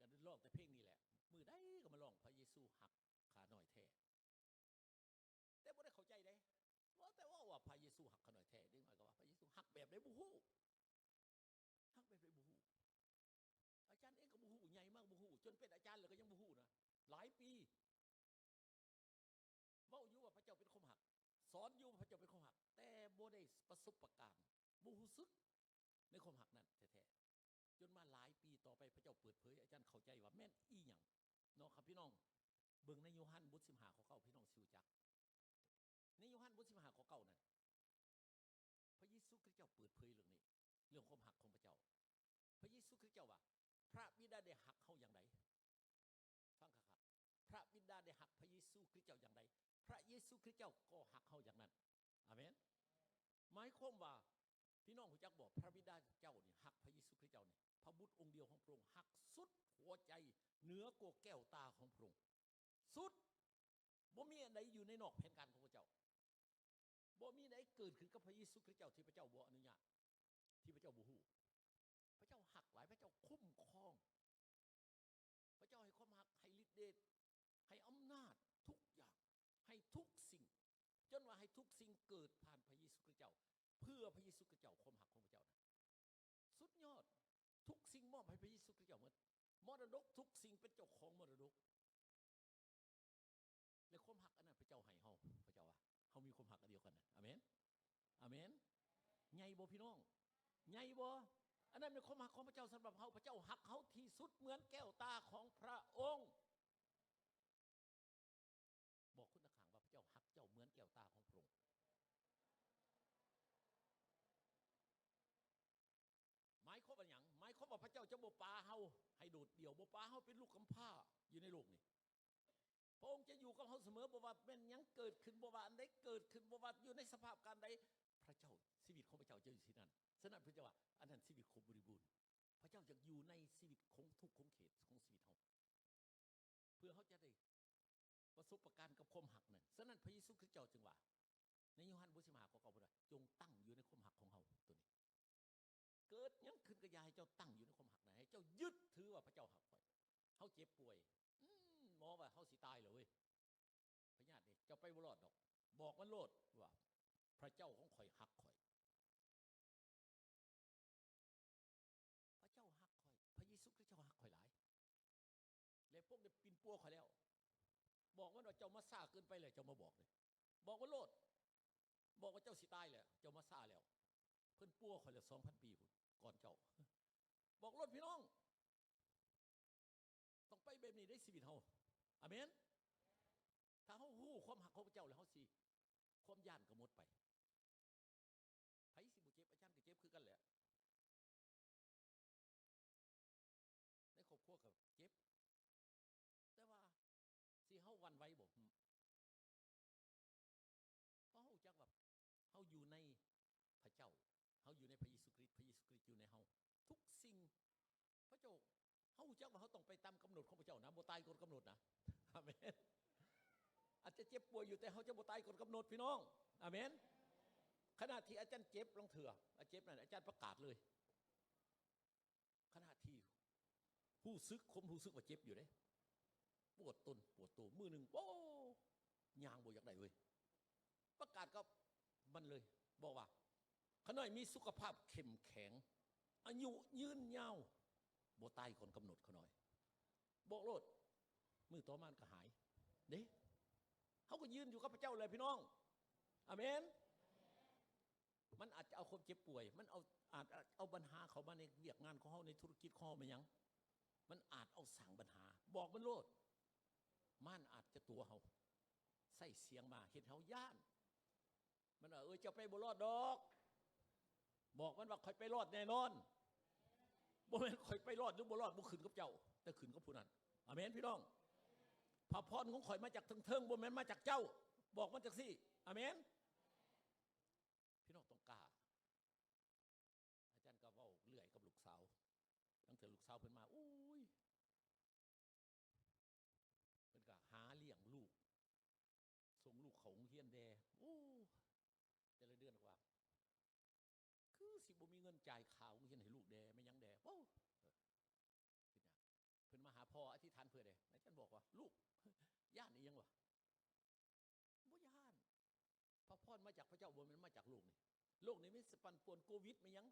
ໄດ້ຮ້ອງແຕ່ເພງນີ້ແຫຼະ. ມື້ໃດກໍມາຮ້ອງ ພະເຢຊູຮັກຂ້ານ້ອຍແທ້. ແຕ່ບໍ່ໄດ້ເຂົ້າໃຈເດ້, ວ່າແຕ່ເວົ້າວ່າພະເຢຊູຮັກຂ້ານ້ອຍແທ້, ເດັກນ້ອຍກໍວ່າພະເຢຊູຮັກແບບໃດບໍ່ຮູ້, ຮັກແບບໃດບໍ່ຮູ້. ອາຈານເອງກໍບໍ່ຮູ້, ໃຫຍ່ມາກໍບໍ່ຮູ້, ຈົນເປັນອາຈານແລ້ວກໍຍັງບໍ່ຮູ້ນະ, ຫຼາຍປີ. ເວົ້າຢູ່ວ່າພະເຈົ້າເປັນຄວາມຮັກ, ສອນຢູ່ວ່າພະເຈົ້າເປັນຄວາມຮັກ, ແຕ່ບໍ່ໄດ້ປະສົບປະການ, ບໍ່ຮູ້ສຶກໃນຄວາມຮັກນັ້ນແທ້ໆ. ຈົນມາຫຼາຍປີຕໍ່ໄປ ພະເຈົ້າເປີດເຜີຍ, ອາຈານເຂົ້າໃຈວ່າແມ່ນອີ່ຫຍັງເນາະ. ຄັນພີ່ນ້ອງເບິ່ງໃນໂຍຮັນບົດສິບຫ້າ ຂໍ້ເກົ້າ ພີ່ນ້ອງຊິຮູ້ຈັກ. ໃນໂຍຮັນບົດສິບຫ້າ ຂໍ້ເກົ້ານັ້ນ ພະເຢຊູຄຣິສເຈົ້າເປີດເຜີຍເລື່ອງນີ້, ເລື່ອງຄວາມຮັກຂອງພະເຈົ້າ. ພະເຢຊູຄຣິສເຈົ້າວ່າ ພະບິດາໄດ້ຮັກເຮົາຢ່າງໃດ? ຟັງຄັກໆ, ພະບິດາໄດ້ຮັກພະເຢຊູຄຣິສເຈົ້າຢ່າງໃດ, ພະເຢຊູຄຣິສເຈົ້າກໍຮັກເຮົາຢ່າງນັ້ນ. ອາເມນ. ໝາຍຄວາມວ່າ ພີ່ນ້ອງຮູ້ຈັກບໍ່? ພະບິດາເຈົ້ານີ້ຮັກພະເຢຊູຄຣິສເຈົ້ານີ້, ພະບຸດອົງດຽວຂອງພະອົງຮັກສຸດຫົວໃຈ, ເໜືອກວ່າແກ້ວຕາຂອງພະອົງ. ສຸດ. ບໍ່ມີອັນໃດຢູ່ໃນນອກແຜນການຂອງພະເຈົ້າ. ບໍ່ມີໃດເກີດຂຶ້ນກັບພະເຢຊູຄຣິສເຈົ້າທີ່ພະເຈົ້າບໍ່ອະນຸຍາດ, ທີ່ພະເຈົ້າບໍ່ຮູ້. ພະເຈົ້າຮັກຫຼາຍ, ພະເຈົ້າຄຸ້ມຄອງ. ພະເຈົ້າໃຫ້ຄວາມຮັກ, ໃຫ້ລິດເດດ, ໃຫ້ອຳນາດທຸກຢ່າງ, ໃຫ້ທຸກສິ່ງ, ຈົນວ່າໃຫ້ທຸກສິ່ງເກີດຜ່ານພະເຢຊູຄຣິສເຈົ້າ, ເພື່ອພະເຢຊູຄຣິສເຈົ້າ, ຄວາມຮັກຂອງພະເຈົ້ານະ ສຸດຍອດ. ທຸກສິ່ງມອບໃຫ້ພະເຢຊູຄຣິສເຈົ້າໝົດ. ມໍລະດົກທຸກສິ່ງເປັນເຈົ້າຂອງມໍລະດົກ. ແລະ ຄວາມຮັກອັນນັ້ນພະເຈົ້າໃຫ້ເຮົາ, ພະເຈົ້າວ່າເຮົາມີຄວາມຮັກອັນດຽວກັນນະ. ອາເມນ. ອາເມນ. ໃຫຍ່ບໍ່ພີ່ນ້ອງ? ໃຫຍ່ບໍ່? ອັນນັ້ນເປັນຄວາມຮັກຂອງພະເຈົ້າສຳລັບເຮົາ. ພະເຈົ້າຮັກເຮົາທີ່ສຸດເໝືອນແກ້ວຕາຂອງພະອົງ. ບອກຄົນຂ້າງໆວ່າ ພະເຈົ້າຮັກເຈົ້າເໝືອນແກ້ວຕາຂອງພະອົງ. ໝາຍຄວາມວ່າຫຍັງ? ໝາຍຄວາມວ່າພະເຈົ້າຈະບໍ່ປະເຮົາໃຫ້ໂດດດ່ຽວ, ບໍ່ປະເຮົາເປັນລູກກຳພ້າຢູ່ໃນໂລກນີ້. ພະອົງຈະຢູ່ກັບເຮົາສະເໝີ, ບໍ່ວ່າແມ່ນຫຍັງເກີດຂຶ້ນ, ບໍ່ວ່າອັນໃດເກີດຂຶ້ນ, ບໍ່ວ່າຢູ່ໃນສະພາບການໃດ, ພະເຈົ້າ, ຊີວິດຂອງພະເຈົ້າຈະຢູ່ທີ່ນັ້ນ. ສະນັ້ນພະເຈົ້າວ່າ ອັນນັ້ນຊີວິດຄົບບໍລິບູນ. ພະເຈົ້າຢາກຢູ່ໃນຊີວິດຄົງທຸກຂົງເຂດຂອງຊີວິດເຮົາ. ເພື່ອເຮົາຈະໄດ້ປະສົບປະການກັບຄວາມຮັກນັ້ນ. ສະນັ້ນພະເຢຊູຄຣິສເຈົ້າຈຶ່ງວ່າ ໃນໂຍຮັນບົດສິບຫ້າ ຂໍ້ເກົ້າ ເພິ່ນວ່າ ຈົ່ງຕັ້ງຢູ່ໃນຄວາມຮັກຂອງເຮົາໂຕນີ້. ເກີດຫຍັງຂຶ້ນກໍຢ່າໃຫ້ເຈົ້າຕັ້ງຢູ່ໃນຄວາມຮັກນັ້ນ, ໃຫ້ເຈົ້າຍຶດຖືວ່າພະເຈົ້າຮັກຂ້ອຍ. ເຮົາເຈັບປ່ວຍ, ອືມ ໝໍວ່າເຮົາຊິຕາຍແລ້ວເວີຍ, ພະຍາດນີ້ເຈົ້າໄປບໍ່ລອດດອກ. ບອກມັນໂລດວ່າ ພະເຈົ້າຂອງຂ້ອຍຮັກຂ້ອຍ. ພະເຈົ້າຮັກຂ້ອຍ, ພະເຢຊູຄຣິສເຈົ້າຮັກຂ້ອຍຫຼາຍ ແລະ ພະອົງໄດ້ປິ່ນປົວຂ້ອຍແລ້ວ. ບອກມັນວ່າ ເຈົ້າມາຊ້າເກີນໄປແລ້ວ, ເຈົ້າມາບອກເລີຍ. ບອກມັນໂລດ, ບອກວ່າເຈົ້າຊິຕາຍແລ້ວ, ເຈົ້າມາຊ້າແລ້ວ. ເພິ່ນປົວຂ້ອຍແລ້ວສອງພັນປີພຸ້ນ ກ່ອນເຈົ້າ. ບອກໂລດພີ່ນ້ອງ, ຕ້ອງ ໄປແບບນີ້ໃນຊີວິດເຮົາ. ອາເມນ. ຖ້າເຮົາຮູ້ຄວາມຮັກຂອງພະເຈົ້າແລ້ວ ເຮົາຊິ ຄວາມຢ້ານກໍໝົດໄປ. ໃຜຊິບໍ່ເຈັບ? ອາຈານກໍເຈັບຄືກັນແຫຼະ. ໃນຄອບຄົວກໍເຈັບ. ແຕ່ວ່າຊິເຮົາຫວັ່ນໄຫວບໍ່? ເພາະເຮົາຮູ້ຈັກວ່າເຮົາຢູ່ໃນພະເຈົ້າ, ເຮົາຢູ່ໃນພະເຢຊູຄຣິດ, ພະເຢຊູຄຣິດຢູ່ໃນເຮົາ. ທຸກສິ່ງ ພະເຈົ້າ, ເຮົາຮູ້ຈັກວ່າເຮົາຕ້ອງໄປຕາມກຳນົດຂອງພະເຈົ້ານະ, ບໍ່ຕາຍກ່ອນກຳນົດນະ. ອາເມນ. ອາດຈະເຈັບປ່ວຍຢູ່, ແຕ່ເຮົາຈະບໍ່ຕາຍກ່ອນກຳນົດ, ພີ່ນ້ອງ. ອາເມນ. ຂະນະທີ່ອາຈານເຈັບລາງເທື່ອ, ອາ ເຈັບນັ້ນ ອາຈານປະກາດເລີຍ. ຂະນະທີ່ຮູ້ສຶກ, ຄວາມຮູ້ສຶກວ່າເຈັບຢູ່ເດ້, ປວດຕົນປວດໂຕ, ມື້ໜຶ່ງ ໂອ້ ຍ່າງບໍ່ຢາກໄດ້ເວີຍ, ປະກາດກັບມັນເລີຍ, ບອກວ່າ ຂ້ານ້ອຍມີສຸຂະພາບເຂັ້ມແຂງ, ອາຍຸຍືນຍາວ, ບໍ່ຕາຍກ່ອນກຳນົດ, ຂ້ານ້ອຍບອກໂລດ. ມື້ຕໍ່ມາມັນກໍຫາຍເດ້. ເຮົາກໍຢືນຢູ່ກັບພະເຈົ້າແຫຼະ ພີ່ນ້ອງ. ອາເມນ. ມັນອາດຈະເອົາຄວາມເຈັບປ່ວຍ, ມັນເອົາ, ອາດເອົາບັນຫາເຂົ້າມາໃນວຽກງານຂອງເຮົາ, ໃນທຸລະກິດຂອງເຮົາ, ແມ່ນຫຍັງ? ມັນອາດເອົາສ້າງບັນຫາ. ບອກມັນໂລດ. ມານອາດຈະຕົວະເຮົາ, ໃຊ້ສຽງມາເຮັດເຮົາຢ້ານ. ມັນວ່າ, ເອີຍ, ເຈົ້າໄປບໍ່ລອດດອກ. ບອກມັນວ່າ, ຂ້ອຍໄປລອດແນ່ນອນ. ບໍ່ແມ່ນຂ້ອຍໄປລອດຫຼືບໍ່ລອດ, ບໍ່ຂຶ້ນກັບເຈົ້າ, ແຕ່ຂຶ້ນກັບຜູ້ນັ້ນ. ອາເມນ, ພີ່ນ້ອງ. ພະພອນຂອງຂ້ອຍມາຈາກເທິງໆ, ບໍ່ແມ່ນມາຈາກເຈົ້າ. ບອກມັນຈັ່ງຊີ້. ອາເມນ. ພີ່ນ້ອງຕ້ອງກ້າ. ອາຈານກໍເວົ້າເລື່ອຍກັບລູກສາວ. ລາງເທື່ອລູກສາວເພິ່ນມາ, ໂອ້ຍ, ເພິ່ນກໍຫາລ້ຽງລູກ, ສົ່ງລູກເຂົ້າໂຮງຮຽນແດ່. ໂອ້, ແຕ່ລະເດືອນກໍວ່າ ຄືຊິບໍ່ມີເງິນຈ່າຍຄ່າໂຮງຮຽນໃຫ້ລູກແດ່, ແມ່ນຫຍັງແດ່? ໂອ້, ເພິ່ນມາຫາພໍ່, ອະທິຖານເພື່ອແດ່. ອາຈານບອກວ່າ, ລູກ, ຢ້ານອີ່ຫຍັງວະ? ບໍ່ຢ້ານ. ພະພອນມາຈາກພະເຈົ້າ, ບໍ່ແມ່ນມາຈາກໂລກນີ້. ໂລກນີ້ມີແຕ່ປັ່ນປ່ວນ, ໂຄວິດ ແມ່ນຫຍັງ?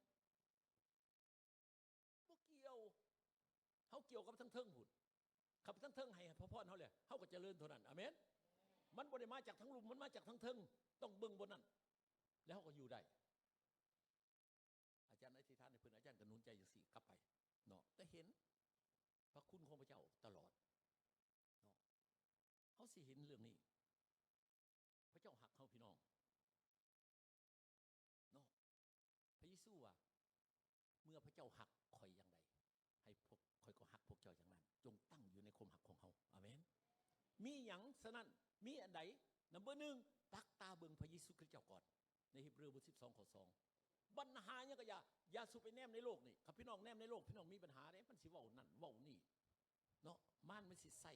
ບໍ່ກ່ຽວ. ເຮົາກ່ຽວກັບທາງເທິງພຸ້ນ. ຄັນທາງເທິງໃຫ້ພະພອນເຮົາແລ້ວ, ເຮົາກໍຈະເລີນເທົ່ານັ້ນ. ອາເມນ. ມັນບໍ່ໄດ້ມາຈາກທາງລຸ່ມ, ມັນມາຈາກທາງເທິງ. ຕ້ອງເບິ່ງບ່ອນນັ້ນ, ແລ້ວເຮົາກໍຢູ່ໄດ້. ອາຈານອະທິຖານໃຫ້ເພິ່ນ, ອາຈານກໍໜູນໃຈຈັ່ງຊີ້ກັບໄປເນາະ, ແຕ່ເຫັນພະຄຸນຂອງພະເຈົ້າຕະຫຼອດເນາະ. ເຮົາຊິເຫັນເລື່ອງນີ້, ພະເຈົ້າຮັກເຮົາ, ພີ່ນ້ອງເນາະ. ພະເຢຊູວ່າ, ເມື່ອພະເຈົ້າຮັກຂ້ອຍຢ່າງໃດ, ໃຫ້ພວກ, ຂ້ອຍກໍຮັກພວກເຈົ້າຢ່າງນັ້ນ. ຈົ່ງຕັ້ງຢູ່ໃນຄວາມຮັກຂອງເຮົາ. ອາເມນ. ມີຫຍັງ? ສະນັ້ນ, ມີອັນໃດ? ນຳເບີໜຶ່ງ, ຕັກຕາເບິ່ງພະເຢຊູຄຣິດເຈົ້າກ່ອນ. ໃນເຮັບເຣີບົດສິບສອງ ຂໍ້ສອງ. ບັນຫາຫຍັງກໍຢ່າ, ຢ່າສູ່ໄປແນມໃນໂລກນີ້. ຄັນພີ່ນ້ອງແນມໃນໂລກ, ພີ່ນ້ອງມີບັນຫາເດ້, ມັນຊິເວົ້ານັ້ນເວົ້ານີ້ເນາະ. ມານມັນຊິໃສ່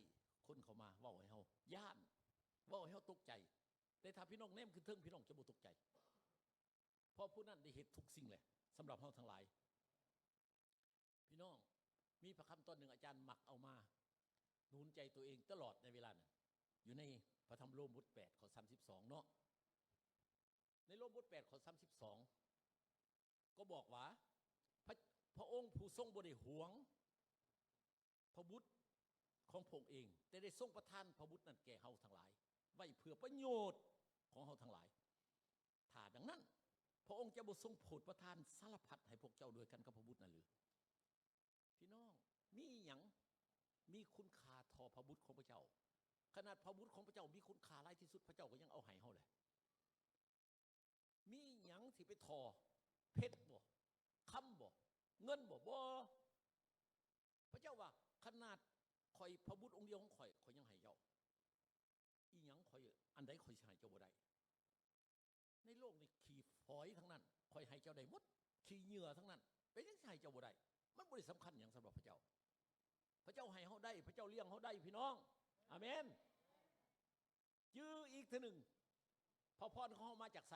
ຄົນເຂົ້າມາເວົ້າໃຫ້ເຮົາຢ້ານ, ເວົ້າໃຫ້ເຮົາຕົກໃຈ. ແຕ່ຖ້າພີ່ນ້ອງແນມຂຶ້ນເທິງ, ພີ່ນ້ອງຈະບໍ່ຕົກໃຈ. ເພາະຜູ້ນັ້ນໄດ້ເຮັດທຸກສິ່ງແຫຼະ ສຳລັບເຮົາທັງຫຼາຍ. ພີ່ນ້ອງ, ມີພະຄຳຕອນໜຶ່ງອາຈານມັກເອົາມາໜູນໃຈຕົວເອງຕະຫຼອດໃນເວລານັ້ນ, ຢູ່ໃນພະທຳໂລມບົດແປດ ຂໍ້ສາມສິບສອງເນາະ. ໃນໂລມບົດແປດ ຂໍ້ສາມສິບສອງ ກໍບອກວ່າ ພະ, ພະອົງຜູ້ຊົງບໍ່ໄດ້ຫວງ ພະບຸດຂອງພະອົງເອງ, ແຕ່ໄດ້ຊົງປະທານພະບຸດນັ້ນແກ່ເຮົາທັງຫຼາຍ, ໄວ້ເພື່ອປະໂຫຍດຂອງເຮົາທັງຫຼາຍ. ຖ້າດັ່ງນັ້ນ, ພະອົງຈະບໍ່ຊົງໂຜດປະທານສາລະພັດໃຫ້ພວກເຈົ້າດ້ວຍກັນກັບພະບຸດນັ້ນຫຼື? ພີ່ນ້ອງ, ມີຫຍັງມີຄຸນຄ່າທໍ່ພະບຸດຂອງພະເຈົ້າ? ຂະໜາດພະບຸດຂອງພະເຈົ້າມີຄຸນຄ່າຫຼາຍທີ່ສຸດ, ພະເຈົ້າກໍຍັງເອົາໃຫ້ເຮົາແຫຼະ. ມີຫຍັງທີ່ໄປທໍ່? ເພັດບໍ? ຄຳບໍ? ເງິນບໍ? ບໍ່. ພະເຈົ້າວ່າ, ຂະໜາດຂ້ອຍ, ພະບຸດອົງດຽວຂອງຂ້ອຍ, ຂ້ອຍຍັງໃຫ້ເຈົ້າ. ອີຫຍັງຂ້ອຍ, ອັນໃດຂ້ອຍຊິໃຫ້ເຈົ້າບໍ່ໄດ້? ໃນໂລກນີ້ຂີ້ຝອຍທັງນັ້ນ, ຂ້ອຍໃຫ້ເຈົ້າໄດ້ໝົດ. ຂີ້ເຫຍື້ອທັງນັ້ນ, ເປັນຫຍັງຊິໃຫ້ເຈົ້າບໍ່ໄດ້? ມັນບໍ່ໄດ້ສຳຄັນຫຍັງສຳລັບພະເຈົ້າ. ພະເຈົ້າໃຫ້ເຮົາໄດ້, ພະເຈົ້າລ້ຽງເຮົາໄດ້, ພີ່ນ້ອງ. ອາເມນ. ຈື່ອີກເທື່ອໜຶ່ງ, ພະພອນຂອງເຮົາມາຈາກໃສ?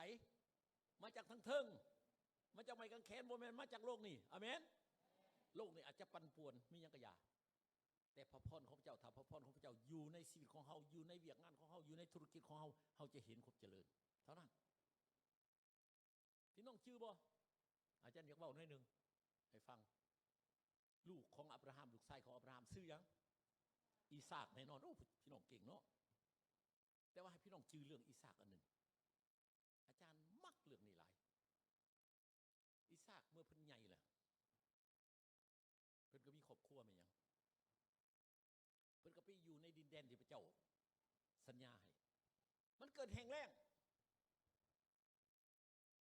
ມາຈາກທາງເທິງ, ມາຈາກໄມ້ກາງແຂນ, ບໍ່ແມ່ນມາຈາກໂລກນີ້. ອາເມນ. ໂລກນີ້ອາດຈະປັ່ນປ່ວນ, ມີຫຍັງກະຢ່າ, ແຕ່ພະພອນຂອງພະເຈົ້າ, ຖ້າພະພອນຂອງພະເຈົ້າຢູ່ໃນຊີວິດຂອງເຮົາ, ຢູ່ໃນວຽກງານຂອງເຮົາ, ຢູ່ໃນທຸລະກິດຂອງເຮົາ, ເຮົາຈະເຫັນຄວາມຈະເລີນເທົ່ານັ້ນ. ພີ່ນ້ອງຈື່ບໍ່? ອາຈານຢາກເວົ້າໜ້ອຍໜຶ່ງໃຫ້ຟັງ. ລູກຂອງອາບຣາຮາມ, ລູກຊາຍຂອງອາບຣາຮາມ ຊື່ຫຍັງ? ອີສາກແນ່ນອນ. ໂອ້, ພີ່ນ້ອງເກັ່ງເນາະ. ແຕ່ວ່າໃຫ້ພີ່ນ້ອງຈື່ເລື່ອງອີສາກອັນໜຶ່ງ. ອາຈານມັກເລື່ອງນີ້ຫຼາຍ. ອີສາກເມື່ອເພິ່ນໃຫຍ່ແລ້ວ, ເພິ່ນກໍມີຄອບຄົວແມ່ນຫຍັງ? ແດນທີ່ພະເຈົ້າສັນຍາໃຫ້. ມັນເກີດແຫ້ງແລ້ງ.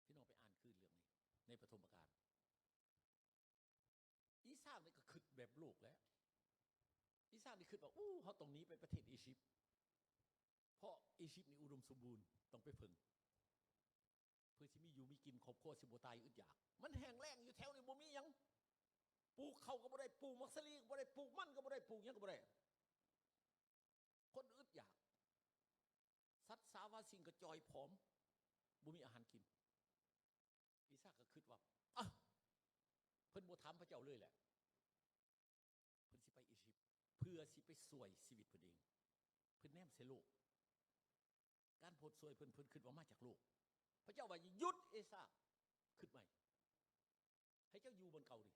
ພີ່ນ້ອງໄປອ່ານຄືນເລື່ອງນີ້ໃນປະຖົມມະການ. ອີສາກນີ້ກໍຄິດແບບໂລກແຫຼະ. ອີສາກນີ້ຄິດວ່າ ໂອ້ ເຮົາຕ້ອງໜີໄປປະເທດອີຢິບ ເພາະອີຢິບນີ້ອຸດົມສົມບູນ ຕ້ອງໄປເພິ່ງ ເພື່ອຊິມີຢູ່ມີກິນ ຄອບຄົວຊິບໍ່ຕາຍອຶດຢາກ. ມັນແຫ້ງແລ້ງຢູ່ແຖວນີ້ ບໍ່ມີຫຍັງ ປູກເຂົ້າກໍບໍ່ໄດ້ ປູກໝາກສາລີກໍບໍ່ໄດ້ ປູກມັນກໍບໍ່ໄດ້ ປູກຫຍັງກໍບໍ່ໄດ້. ຄົນອຶດຢາກ ສັດສາວາສິ່ງກໍຈ່ອຍຜອມ ບໍ່ມີອາຫານກິນ. ອີສາກກໍຄິດວ່າ ອະ ເພິ່ນບໍ່ຖາມພະເຈົ້າເລີຍແຫຼະ ເພິ່ນຊິໄປອີຢິບ ເພື່ອຊິໄປຊ່ວຍຊີວິດເພິ່ນເອງ. ເພິ່ນແນມໃສ່ໂລກ ການໂຜດຊ່ວຍເພິ່ນ ເພິ່ນຄິດວ່າມາຈາກໂລກ. ພະເຈົ້າວ່າ ຢຸດ ເອສາກ ຄິດໃໝ່ ໃຫ້ເຈົ້າຢູ່ບ່ອນເກົ່ານີ້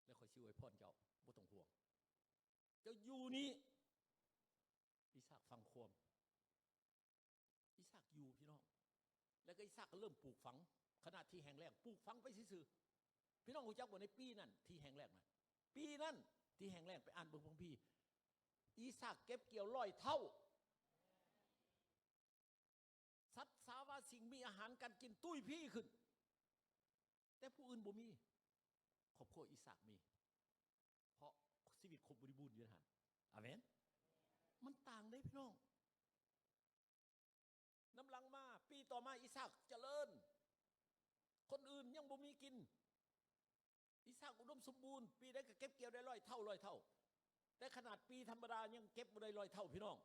ແລ້ວຂ້ອຍຊິອວຍພອນເຈົ້າ ບໍ່ຕ້ອງຫ່ວງ ເຈົ້າຢູ່ນີ້. ອີສາກຟັງຄວາມ ອີສາກຢູ່ ພີ່ນ້ອງ. ແລ້ວກໍອີສາກກໍເລີ່ມປູກຝັງ ຂະນະທີ່ແຫ້ງແລ້ງ ປູກຝັງໄປຊື່ໆ. ພີ່ນ້ອງຮູ້ຈັກບໍ່ ໃນປີນັ້ນທີ່ແຫ້ງແລ້ງນະ ປີນັ້ນທີ່ແຫ້ງແລ້ງ ໄປອ່ານເບິ່ງພະຄຳພີ ອີສາກເກັບກ່ຽວຮ້ອຍເທົ່າ. ສັດສາວາສິ່ງມີອາຫານການກິນຕຸ້ຍພີ້ຂຶ້ນ ແຕ່ຜູ້ອື່ນບໍ່ມີ. ຄອບຄົວອີສາກມີ ເພາະຊີວິດຄົບບໍລິບູນຢູ່ໃນຫັ້ນ. ອາເມນ. ມັນຕ່າງເດ້ ພີ່ນ້ອງ. ນຳຫຼັງມາ ປີຕໍ່ມາ ອີສາກຈະເລີນ. ຄົນອື່ນຍັງບໍ່ມີກິນ ອີສາກອຸດົມສົມບູນ ປີໃດກໍເກັບກ່ຽວໄດ້ຮ້ອຍເທົ່າ ຮ້ອຍເທົ່າ. ແຕ່ຂະໜາດປີທຳມະດາຍັງເກັບບໍ່ໄດ້ຮ້ອຍເທົ່າ ພີ່ນ້ອງ.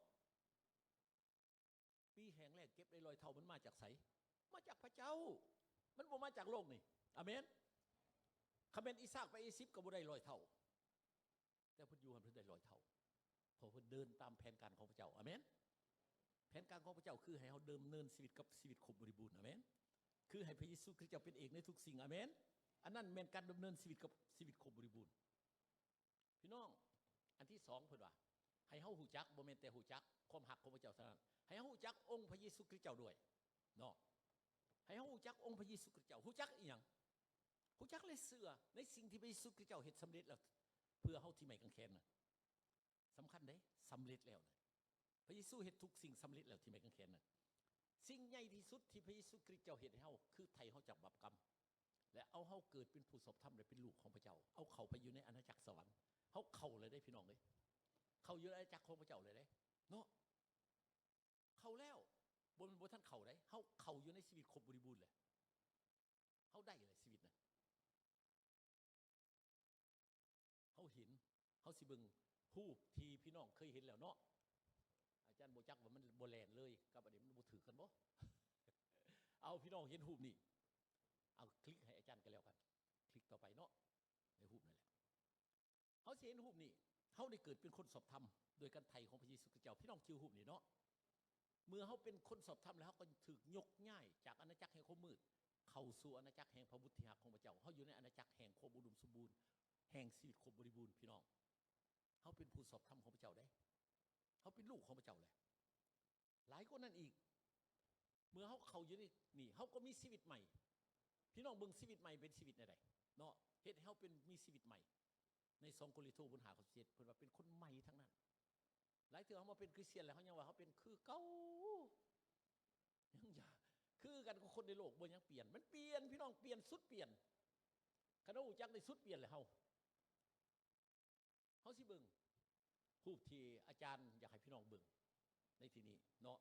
ປີແຫ້ງແລ້ງເກັບໄດ້ຮ້ອຍເທົ່າ ມັນມາຈາກໃສ? ມາຈາກພະເຈົ້າ ມັນບໍ່ມາຈາກໂລກນີ້. ອາເມນ. ຄັນແມ່ນອີສາກໄປອີຢິບກໍບໍ່ໄດ້ຮ້ອຍເທົ່າ ແຕ່ເພິ່ນຢູ່ຫັ້ນເພິ່ນໄດ້ຮ້ອຍເທົ່າ ເພາະເພິ່ນເດີນຕາມແຜນການຂອງພະເຈົ້າ. ອາເມນ. ແຜນການຂອງພະເຈົ້າຄືໃຫ້ເຮົາດຳເນີນຊີວິດກັບຊີວິດຄົບບໍລິບູນ. ອາເມນ. ຄືໃຫ້ພະເຢຊູຄຣິດເຈົ້າເປັນເອກໃນທຸກສິ່ງ. ອາເມນ. ອັນນັ້ນແມ່ນການດຳເນີນຊີວິດກັບຊີວິດຄົບບໍລິບູນ. ພີ່ນ້ອງ ອັນທີສອງ ເພິ່ນວ່າ ໃຫ້ເຮົາຮູ້ຈັກ ບໍ່ແມ່ນແຕ່ຮູ້ຈັກຄວາມຮັກຂອງພະເຈົ້າເທົ່ານັ້ນ ໃຫ້ເຮົາຮູ້ຈັກອົງພະເຢຊູຄຣິດເຈົ້າດ້ວຍເນາະ. ໃຫ້ເຮົາຮູ້ຈັກອົງພະເຢຊູຄຣິດເຈົ້າ. ຮູ້ຈັກອີຫຍັງ? ຮູ້ຈັກ ແລະ ເຊື່ອໃນສິ່ງທີ່ພະເຢຊູຄຣິດເຈົ້າເຮັດສຳເລັດແລ້ວ ເພື່ອເຮົາທີ່ໄມ້ກາງແຂນນະ. ສຳຄັນເດ້ ສຳເລັດແລ້ວນະ. ພະເຢຊູເຮັດທຸກສິ່ງສຳເລັດແລ້ວທີ່ໄມ້ກາງແຂນນະ. ສິ່ງໃຫຍ່ທີ່ສຸດທີ່ພະເຢຊູຄຣິດເຈົ້າເຮັດໃຫ້ເຮົາ ຄືໄຖ່ເຮົາຈາກບາບກຳ ແລະ ເອົາເຮົາເກີດເປັນຜູ້ຊອບທຳ ແລະ ເປັນລູກຂອງພະເຈົ້າ. ເອົາເຂົ້າໄປຢູ່ໃນອານາຈັກສະຫວັນ. ເຮົາເຂົ້າແລ້ວເດ້ ພີ່ນ້ອງເອີຍ. ເຂົ້າຢູ່ອານາຈັກຂອງພະເຈົ້າແລ້ວເດ້ເນາະ. ເຂົ້າແລ້ວ ບໍ່ແມ່ນບໍ່ທັນເຂົ້າເດ້. ເຮົາເຂົ້າຢູ່ໃນຊີວິດຄົບບໍລິບູນແລ້ວ. ເຮົາໄດ້ແລ້ວຊີວິດນະ. ເຮົາເຫັນ ເຮົາຊິເບິ່ງຮູບທີ່ພີ່ນ້ອງເຄີຍເຫັນແລ້ວເນາະ. ອາຈານບໍ່ຈັກວ່າມັນບໍ່ແລ່ນເລີຍກັບອັນນີ້ ມັນບໍ່ຖືກກັນບໍ່? ເອົາ ພີ່ນ້ອງເຫັນຮູບນີ້ ເອົາຄລິກໃຫ້ອາຈານກໍແລ້ວກັນ. ຄລິກຕໍ່ໄປເນາະ ໃນຮູບນັ້ນແຫຼະ. ເຮົາຊິເຫັນຮູບນີ້ ເຮົາໄດ້ເກີດເປັນຄົນຊອບທຳໂດຍການໄຖ່ຂອງພະເຢຊູຄຣິດເຈົ້າ. ພີ່ນ້ອງຈື່ຮູບນີ້ເນາະ. ເມື່ອເຮົາເປັນຄົນຊອບທຳແລ້ວ ເຮົາກໍຖືກຍົກຍ້າຍຈາກອານາຈັກແຫ່ງຄວາມມືດ ເຂົ້າສູ່ອານາຈັກແຫ່ງພະບຸດທີ່ຮັກຂອງພະເຈົ້າ. ເຮົາຢູ່ໃນອານາຈັກແຫ່ງຄວາມອຸດົມສົມບູນ ແຫ່ງຊີວິດຄົບບໍລິບູນ ພີ່ນ້ອງ. ເຮົາເປັນຜູ້ຊອບທຳຂອງພະເຈົ້າເດ້. ເຮົາເປັນລູກຂອງພະເຈົ້າແຫຼະ. ຫຼາຍກວ່ານັ້ນອີກ ເມື່ອເຮົາເຂົ້າຢູ່ໃນນີ້ ເຮົາກໍມີຊີວິດໃໝ່. ພີ່ນ້ອງເບິ່ງຊີວິດໃໝ່ເປັນຊີວິດແນວໃດເນາະ? ເຮັດໃຫ້ເຮົາເປັນ ມີຊີວິດໃໝ່. ໃນສອງໂກລິນໂທ ບົດຫ້າ ຂໍ້ສິບເຈັດ ເພິ່ນວ່າເປັນຄົນໃໝ່ທັງນັ້ນ. ຫຼາຍເທື່ອເຮົາມາເປັນຄຣິສຕຽນແລ້ວ ເຮົາຍັງວ່າເຮົາເປັນຄືເກົ່າ. ຍັງຢ່າ ຄືກັນກັບຄົນໃນໂລກ ບໍ່ຫຍັງປ່ຽນ. ມັນປ່ຽນ ພີ່ນ້ອງ ປ່ຽນ ສຸດປ່ຽນ. ຄັນເຮົາຮູ້ຈັກໄດ້ ສຸດປ່ຽນແລ້ວເຮົາ. ເຮົາຊິເບິ່ງຮູບທີ່ອາຈານຢາກໃຫ້ພີ່ນ້ອງເບິ່ງໃນທີ່ນີ້ເນາະ.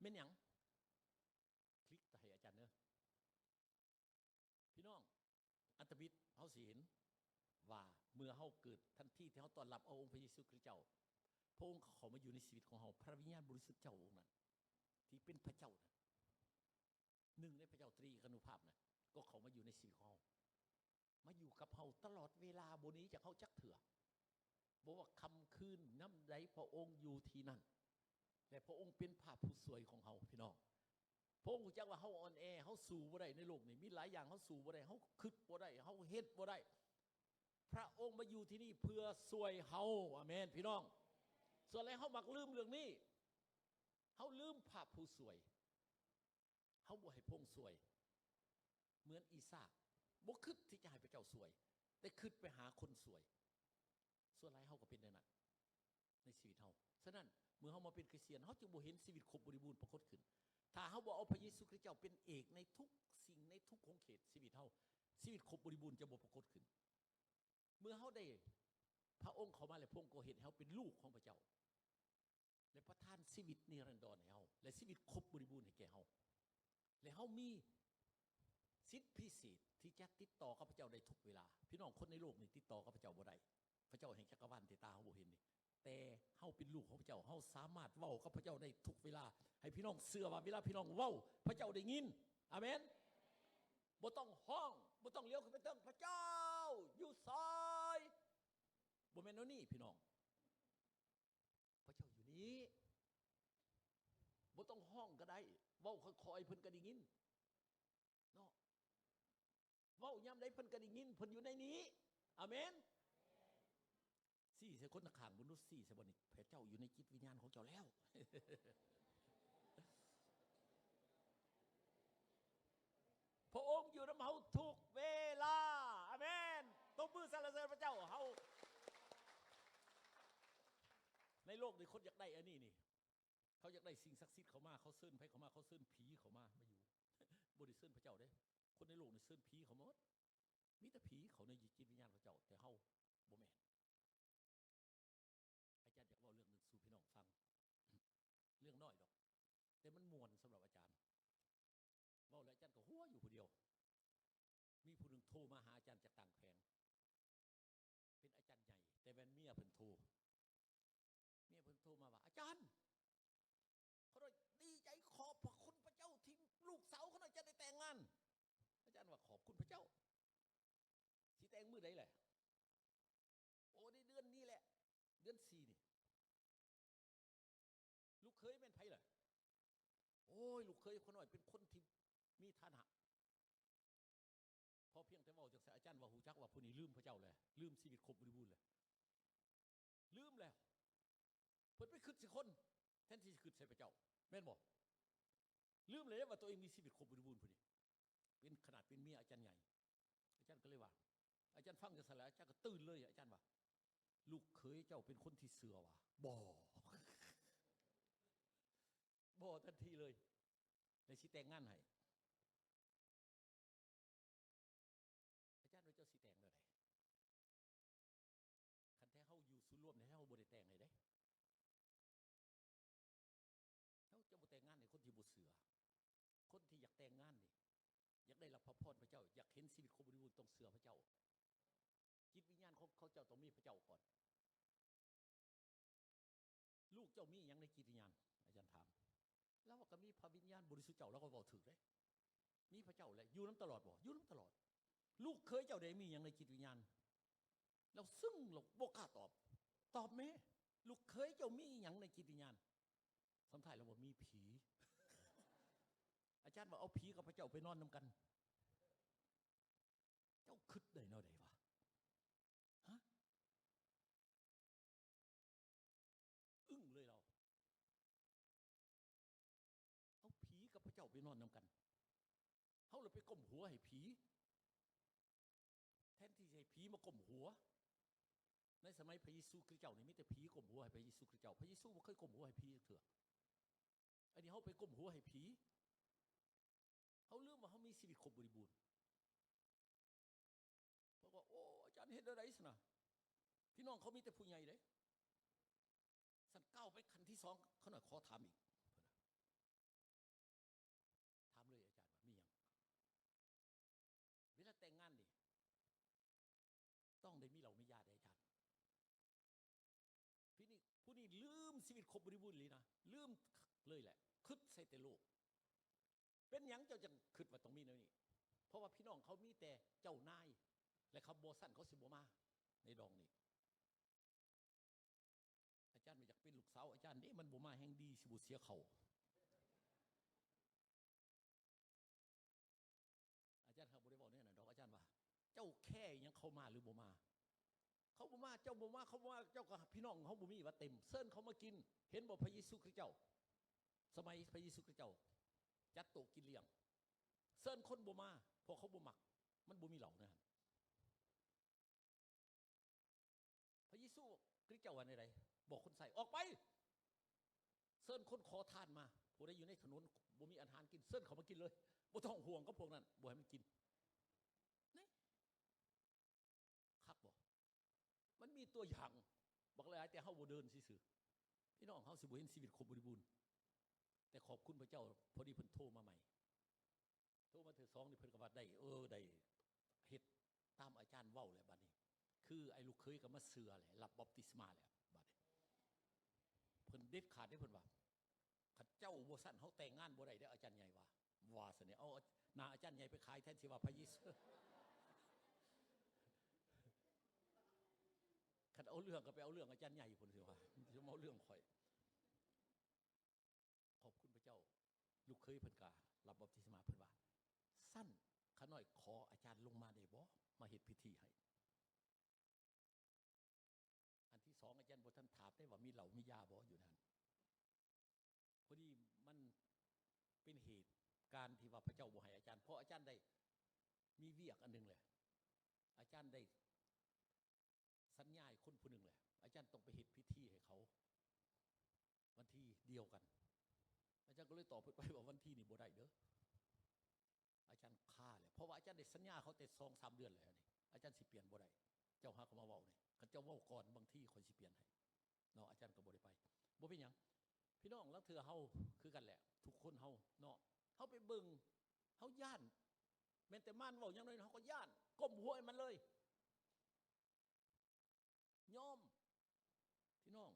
ແມ່ນຫຍັງ? ຄລິກໃຫ້ອາຈານເດີ. ພີ່ນ້ອງ ອັນທຳອິດ ເຮົາຊິເຫັນວ່າ ເມື່ອເຮົາເກີດ ທັນທີທີ່ເຮົາຕ້ອນຮັບເອົາອົງພະເຢຊູຄຣິດເຈົ້າ ພະອົງກໍເຂົ້າມາຢູ່ໃນຊີວິດຂອງເຮົາ. ພະວິນຍານບໍລິສຸດເຈົ້າອົງນັ້ນ ທີ່ເປັນພະເຈົ້ານັ້ນ ໜຶ່ງໃນພະເຈົ້າຕຣີເອການຸພາບນະ ກໍເຂົ້າມາຢູ່ໃນຊີວິດຂອງເຮົາ ມາຢູ່ກັບເຮົາຕະຫຼອດເວລາ ບໍ່ໜີຈາກເຮົາຈັກເທື່ອ. ບໍ່ວ່າຄ່ຳຄືນຍາມໃດ ພະອົງຢູ່ທີ່ນັ້ນ ແລະ ພະອົງເປັນພະຜູ້ຊ່ວຍຂອງເຮົາ ພີ່ນ້ອງ. ພະອົງຮູ້ຈັກວ່າເຮົາອ່ອນແອ ເຮົາສູ້ບໍ່ໄດ້ໃນໂລກນີ້ ມີຫຼາຍຢ່າງເຮົາສູ້ບໍ່ໄດ້ ເຮົາຄິດບໍ່ໄດ້ ເຮົາເຮັດບໍ່ໄດ້. ພະອົງມາຢູ່ທີ່ນີ້ເພື່ອຊ່ວຍເຮົາ. ອາເມນ ພີ່ນ້ອງ. ສ່ວນຫຼາຍເຮົາມັກລືມເລື່ອງນີ້ ເຮົາລືມພະຜູ້ຊ່ວຍ. ເຮົາບໍ່ໃຫ້ພະອົງຊ່ວຍ ເໝືອນອີສາກ ບໍ່ຄິດທີ່ຈະໃຫ້ພະເຈົ້າຊ່ວຍ ແຕ່ຄິດໄປຫາຄົນຊ່ວຍ. ສ່ວນຫຼາຍເຮົາກໍເປັນແນວນັ້ນ. ໃນຊີວິດເຮົາ. ສະນັ້ນ ເມື່ອເຮົາມາເປັນຄຣິສຕຽນ ເຮົາຈຶ່ງບໍ່ເຫັນຊີວິດຄົບບໍລິບູນປາກົດຂຶ້ນ. ຖ້າເຮົາບໍ່ເອົາພະເຢຊູຄຣິສເຈົ້າເປັນເອກໃນທຸກສິ່ງ ໃນທຸກຂົງເຂດຊີວິດເຮົາ, ຊີວິດຄົບບໍລິບູນຈະບໍ່ປາກົດຂຶ້ນ. ເມື່ອເຮົາໄດ້ພະອົງເຂົ້າມາແລ້ວ, ພະອົງກໍເຮັດໃຫ້ເຮົາເປັນລູກຂອງພະເຈົ້າ ແລະ ປະທານຊີວິດນິລັນດອນໃຫ້ເຮົາ ແລະ ຊີວິດຄົບບໍລິບູນໃຫ້ແກ່ເຮົາ ແລະ ເຮົາມີສິດພິເສດທີ່ຈະຕິດຕໍ່ກັບພະເຈົ້າໄດ້ທຸກເວລາ. ພີ່ນ້ອງ, ຄົນໃນໂລກນີ້ຕິດຕໍ່ກັບພະເຈົ້າບໍ່ໄດ້. ພະເຈົ້າແຫ່ງຈັກກະວານທີ່ຕາເຮົາບໍ່ເຫັນນີ້, ແຕ່ເຮົາເປັນລູກຂອງພະເຈົ້າ, ເຮົາສາມາດເວົ້າກັບພະເຈົ້າໄດ້ທຸກເວລາ. ໃຫ້ພີ່ນ້ອງເຊື່ອວ່າເວລາພີ່ນ້ອງເວົ້າ, ພະເຈົ້າໄດ້ຍິນ. ອາເມນ. ບໍ່ຕ້ອງຮ້ອງ, ບໍ່ຕ້ອງຫຼຽວຂຶ້ນໄປເຖິງ, ພະເຈົ້າຢູ່ໃສ? ບໍ່ແມ່ນແນວນີ້, ພີ່ນ້ອງ. ພະເຈົ້າຢູ່ນີ້. ບໍ່ຕ້ອງຮ້ອງກໍໄດ້, ເວົ້າຄ່ອຍໆ ເພິ່ນກໍໄດ້ຍິນເນາະ. ເວົ້າຍາມໃດເພິ່ນກໍໄດ້ຍິນ, ເພິ່ນຢູ່ໃນນີ້. ອາເມນ. ຊີ້ໃສ່ຄົນຂ້າງໆ ບໍ່ຮູ້, ຊີ້ໃສ່ບໍ່ນີ້, ພະເຈົ້າຢູ່ໃນຈິດວິນຍານຂອງເຈົ້າແລ້ວ. ພະອົງຢູ່ນຳເຮົາທຸກເວລາ. ອາເມນ. ຕົບມືສັນລະເສີນພະເຈົ້າ. ເຮົາ ໃນໂລກນີ້ຄົນຢາກໄດ້ອັນນີ້ນີ້, ເຂົາຢາກໄດ້ສິ່ງສັກສິດເຂົ້າມາ, ເຂົາເຊີນໃຜເຂົ້າມາ? ເຂົາເຊີນຜີເຂົ້າມາ ມາຢູ່. ບໍ່ໄດ້ເຊີນພະເຈົ້າເດ້. ຄົນໃນໂລກນີ້ເຊີນຜີເຂົ້າໝົດ. ມີແຕ່ຜີເຂົ້າໃນຈິດວິນຍານຂອງເຈົ້າ, ແຕ່ເຮົາບໍ່ແມ່ນ. ອາຈານຢາກເວົ້າເລື່ອງໜຶ່ງສູ່ພີ່ນ້ອງຟັງ. ເລື່ອງນ້ອຍດອກ, ແຕ່ມັນມ່ວນສຳລັບອາຈານ. ເວົ້າແລ້ວອາຈານກໍຫົວຢູ່ຜູ້ດຽວ. ມີຜູ້ໜຶ່ງໂທມາຫາອາຈານຈາກຕ່າງແຂວງ. ເປັນອາຈານໃຫຍ່, ແຕ່ແມ່ນເມຍເພິ່ນໂທ. ເມຍເພິ່ນໂທມາວ່າ, ອາຈານ, ຂ້ານ້ອຍດີໃຈ, ຂອບພະຄຸນພະເຈົ້າທີ່ລູກສາວຂ້ານ້ອຍຈະໄດ້ແຕ່ງງານ. ອາຈານວ່າ, ຂອບຄຸນພະເຈົ້າ. ຊິແຕ່ງມື້ໃດແຫຼະ? ໂອ້, ໃນເດືອນນີ້ແຫຼະ, ເດືອນສີ່ນີ້. ລູກເຂີຍແມ່ນໃຜລະ? ໂອ້ຍ, ລູກເຂີຍຂ້ານ້ອຍເປັນຄົນທີ່ມີຖານະ. ພໍພຽງແຕ່ເວົ້າຈັ່ງຊັ້ນ, ອາຈານວ່າ, ຮູ້ຈັກວ່າຜູ້ນີ້ລືມພະເຈົ້າແລ້ວ, ລືມຊີວິດຄົບບໍລິບູນແລ້ວ, ລືມແລ້ວ. ເພິ່ນໄປຄິດໃສ່ຄົນ ແທນທີ່ຊິຄິດໃສ່ພະເຈົ້າ, ແມ່ນບໍ່? ລືມແລ້ວວ່າຕົວເອງມີຊີວິດຄົບບໍລິບູນ. ຜູ້ນີ້ເປັນ, ຂະໜາດເປັນເມຍອາຈານໃຫຍ່. ອາຈານກໍເລີຍວ່າ, ອາຈານຟັງຈັ່ງຊັ້ນແລ້ວ ອາຈານກໍຕື່ນເລີຍ. ອາຈານວ່າ, ລູກເຂີຍເຈົ້າເປັນຄົນທີ່ເຊື່ອວ່າ? ບໍ່. ບໍ່ທັນທີເລີຍ, ແລ້ວຊິແຕ່ງງານໃຫ້. ອາຈານວ່າ, ເຈົ້າຊິແຕ່ງແນວໃດ? ຄັນແທ້ເຮົາຢູ່ສູນລວມນີ້ ເຮົາບໍ່ໄດ້ແຕ່ງໃຫ້ເດ້. ເຮົາຈະບໍ່ແຕ່ງງານໃຫ້ຄົນທີ່ບໍ່ເຊື່ອ. ຄົນທີ່ຢາກແຕ່ງງານນີ້ ຢາກໄດ້ຮັບພະພອນພະເຈົ້າ, ຢາກເຫັນຊີວິດຄົບບໍລິບູນ, ຕ້ອງເຊື່ອພະເຈົ້າ. ຈິດວິນຍານຂອງເຂົາເຈົ້າຕ້ອງມີພະເຈົ້າກ່ອນ. ລູກເຈົ້າມີຫຍັງໃນຈິດວິນຍານ? ອາຈານຖາມ. ລາວວ່າ, ກໍມີພະວິນຍານບໍລິສຸດເຈົ້າ. ລາວກໍເວົ້າຖືກເດ້. ມີພະເຈົ້າແຫຼະ. ຢູ່ນຳຕະຫຼອດບໍ່? ຢູ່ນຳຕະຫຼອດ. ລູກເຂີຍເຈົ້າເດ ມີຫຍັງໃນຈິດວິນຍານ? ລາວຊຶ້ງ, ລາວບໍ່ກ້າຕອບ. ຕອບແມ້, ລູກເຂີຍເຈົ້າມີອີຫຍັງໃນຈິດວິນຍານ? ສຸດທ້າຍລາວວ່າ, ມີຜີ. ອາຈານວ່າ, ເອົາຜີກັບພະເຈົ້າໄປນອນນຳກັນ. ເຈົ້າຄິດໄດ້ແນວໃດວະ? ຮະ? ອຶ້ງເລີຍລາວ. ເອົາຜີກັບພະເຈົ້າໄປນອນນຳກັນ. ເຮົາລະໄປກົ້ມຫົວໃຫ້ຜີ. ແທນທີ່ຊິໃຫ້ຜີມາກົ້ມຫົວ. ໃນສະໄໝພະເຢຊູຄຣິສເຈົ້ານີ້ ມີແຕ່ຜີກົ້ມຫົວໃຫ້ພະເຢຊູຄຣິສເຈົ້າ. ພະເຢຊູບໍ່ເຄີຍກົ້ມຫົວໃຫ້ຜີຈັກເທື່ອ. ອັນນີ້ເຮົາໄປກົ້ມຫົວໃຫ້ຜີ. ເຮົາລືມວ່າເຮົາມີຊີວິດຄົບບໍລິບູນ. ເພາະວ່າ, ໂອ້, ອາຈານເຮັດແນວໃດຊັ້ນນະ? ພີ່ນ້ອງເຂົາມີແຕ່ຜູ້ໃຫຍ່ເດ້. ຊັ້ນກ້າວໄປຂັ້ນທີສອງ, ຂ້ານ້ອຍຂໍຖາມອີກ. ຖາມເລີຍ, ອາຈານວ່າມີຫຍັງ? ເວລາແຕ່ງງານນີ້ ຕ້ອງໄດ້ມີເຫຼົ້າມີຢາເດ້, ອາຈານ. ຜູ້ນີ້, ຜູ້ນີ້ລືມຊີວິດຄົບບໍລິບູນອີ່ຫຼີນະ, ລືມເລີຍແຫຼະ, ຄິດໃສ່ແຕ່ໂລກ. ເປັນຫຍັງເຈົ້າຈັ່ງຄິດວ່າຕ້ອງມີແນວນີ້? ເພາະວ່າພີ່ນ້ອງເຂົາມີແຕ່ເຈົ້ານາຍ ແລະ ເຂົາບໍ່ຊັ້ນເຂົາຊິບໍ່ມາໃນດອງນີ້. ອາຈານວ່າຢາກເປັນລູກສາວອາຈານເດ້, ມັນບໍ່ມາແຮ່ງດີ, ຊິບໍ່ເສຍເຂົ້າ. ອາຈານຫາກບໍ່ໄດ້ເວົ້າແນວນັ້ນດອກ. ອາຈານວ່າ, ເຈົ້າແຄຫຍັງເຂົາມາຫຼືບໍ່ມາ? ເຂົາບໍ່ມາ, ເຈົ້າບໍ່ມາ, ເຂົາບໍ່ມາ, ເຈົ້າກໍ, ພີ່ນ້ອງເຮົາບໍ່ມີວ່າເຕັມ, ເຊີນເຂົາມາກິນ. ເຫັນບໍ່ ພະເຢຊູຄຣິສເຈົ້າ, ສະໄໝພະເຢຊູຄຣິສເຈົ້າຈັດໂຕະກິນລ້ຽງ, ເຊີນຄົນບໍ່ມາ ເພາະເຂົາບໍ່ມັກ, ມັນບໍ່ມີເຫຼົ້າໃນຫັ້ນ. ພະເຢຊູຄຣິສເຈົ້າວ່າແນວໃດ? ບອກຄົນໃຊ້ ອອກໄປ ເຊີນຄົນຂໍທານມາ ຜູ້ໃດຢູ່ໃນຖະໜົນບໍ່ມີອາຫານກິນ ເຊີນເຂົາມາກິນເລີຍ ບໍ່ຕ້ອງຫ່ວງກັບພວກນັ້ນ ບໍ່ໃຫ້ມັນກິນ. ນີ້ ຄັກບໍ່? ມັນມີຕົວຢ່າງບັກຫຼາຍ ແຕ່ເຮົາບໍ່ເດີນຊື່ໆ. ພີ່ນ້ອງ ເຮົາຊິບໍ່ເຫັນຊີວິດຄົບບໍລິບູນ ແຕ່ຂອບຄຸນພະເຈົ້າ ພໍດີເພິ່ນໂທມາໃໝ່ ໂທມາເທື່ອສອງນີ້ ເພິ່ນກໍວ່າໄດ້ ເອີ ໄດ້ເຮັດຕາມອາຈານເວົ້າແລ້ວ ບັດນີ້ ຄືໄອ້ລູກເຂີຍກໍມາເຊື່ອແລ້ວ ຮັບບັບຕິສມາແລ້ວ ບັດນີ້ ເພິ່ນເດັດຂາດເດ້ ເພິ່ນວ່າ ຄັນເຈົ້າບໍ່ຊັ້ນ ເຮົາແຕ່ງງານບໍ່ໄດ້ເດ້ ອາຈານໃຫຍ່ວ່າ ວ່າຊັ້ນເດ ເອົາໜ້າອາຈານໃຫຍ່ໄປຂາຍແທນ ຊິວ່າພະເຢຊູ ຄັນເອົາເລື່ອງກໍໄປເອົາເລື່ອງອາຈານໃຫຍ່ພຸ້ນ ຊິວ່າ ຊິມາເອົາເລື່ອງຂ້ອຍ. ຂອບຄຸນພະເຈົ້າ ລູກເຂີຍເພິ່ນກໍຮັບບັບຕິສມາ ເພິ່ນວ່າ ຊັ້ນ ຂ້ານ້ອຍຂໍອາຈານລົງມາໄດ້ບໍ່ ມາເຮັດພິທີໃຫ້. ອັນທີສອງ ອາຈານບໍ່ທັນຖາມເດ້ວ່າມີເຫຼົ້າມີຢາບໍ່ຢູ່ໃນຫັ້ນ. ພໍດີມັນເປັນເຫດການທີ່ວ່າພະເຈົ້າບໍ່ໃຫ້ອາຈານ ເພາະອາຈານໄດ້ມີວຽກອັນໜຶ່ງແຫຼະ ອາຈານໄດ້ສັນຍາໃຫ້ຄົນຜູ້ໜຶ່ງແຫຼະ ອາຈານຕ້ອງໄປເຮັດພິທີໃຫ້ເຂົາ ວັນທີດຽວກັນ ອາຈານກໍເລີຍຕອບເພິ່ນໄປວ່າ ວັນທີນີ້ບໍ່ໄດ້ເດີ ອາຈານຄາແຫຼະ ເພາະວ່າອາຈານໄດ້ສັນຍາເຂົາແຕ່ສອງສາມເດືອນແລ້ວນີ້ ອາຈານຊິປ່ຽນບໍ່ໄດ້ ເຈົ້າຫາກໍມາເວົ້ານີ້ ຄັນເຈົ້າເວົ້າກ່ອນ ບາງທີຂ້ອຍຊິປ່ຽນໃຫ້ເນາະ ອາຈານກໍບໍ່ໄດ້ໄປ. ບໍ່ເປັນຫຍັງ ພີ່ນ້ອງ ລາງເທື່ອເຮົາຄືກັນແຫຼະ ທຸກຄົນເຮົາເນາະ ເຮົາໄປເບິ່ງ ເຮົາຢ້ານ ແມ່ນແຕ່ມານເວົ້າຫຍັງໜ້ອຍ ເຮົາກໍຢ້ານ ກົ້ມຫົວໃຫ້ມັນເລີຍ ຍອມ ພີ່ນ້ອງ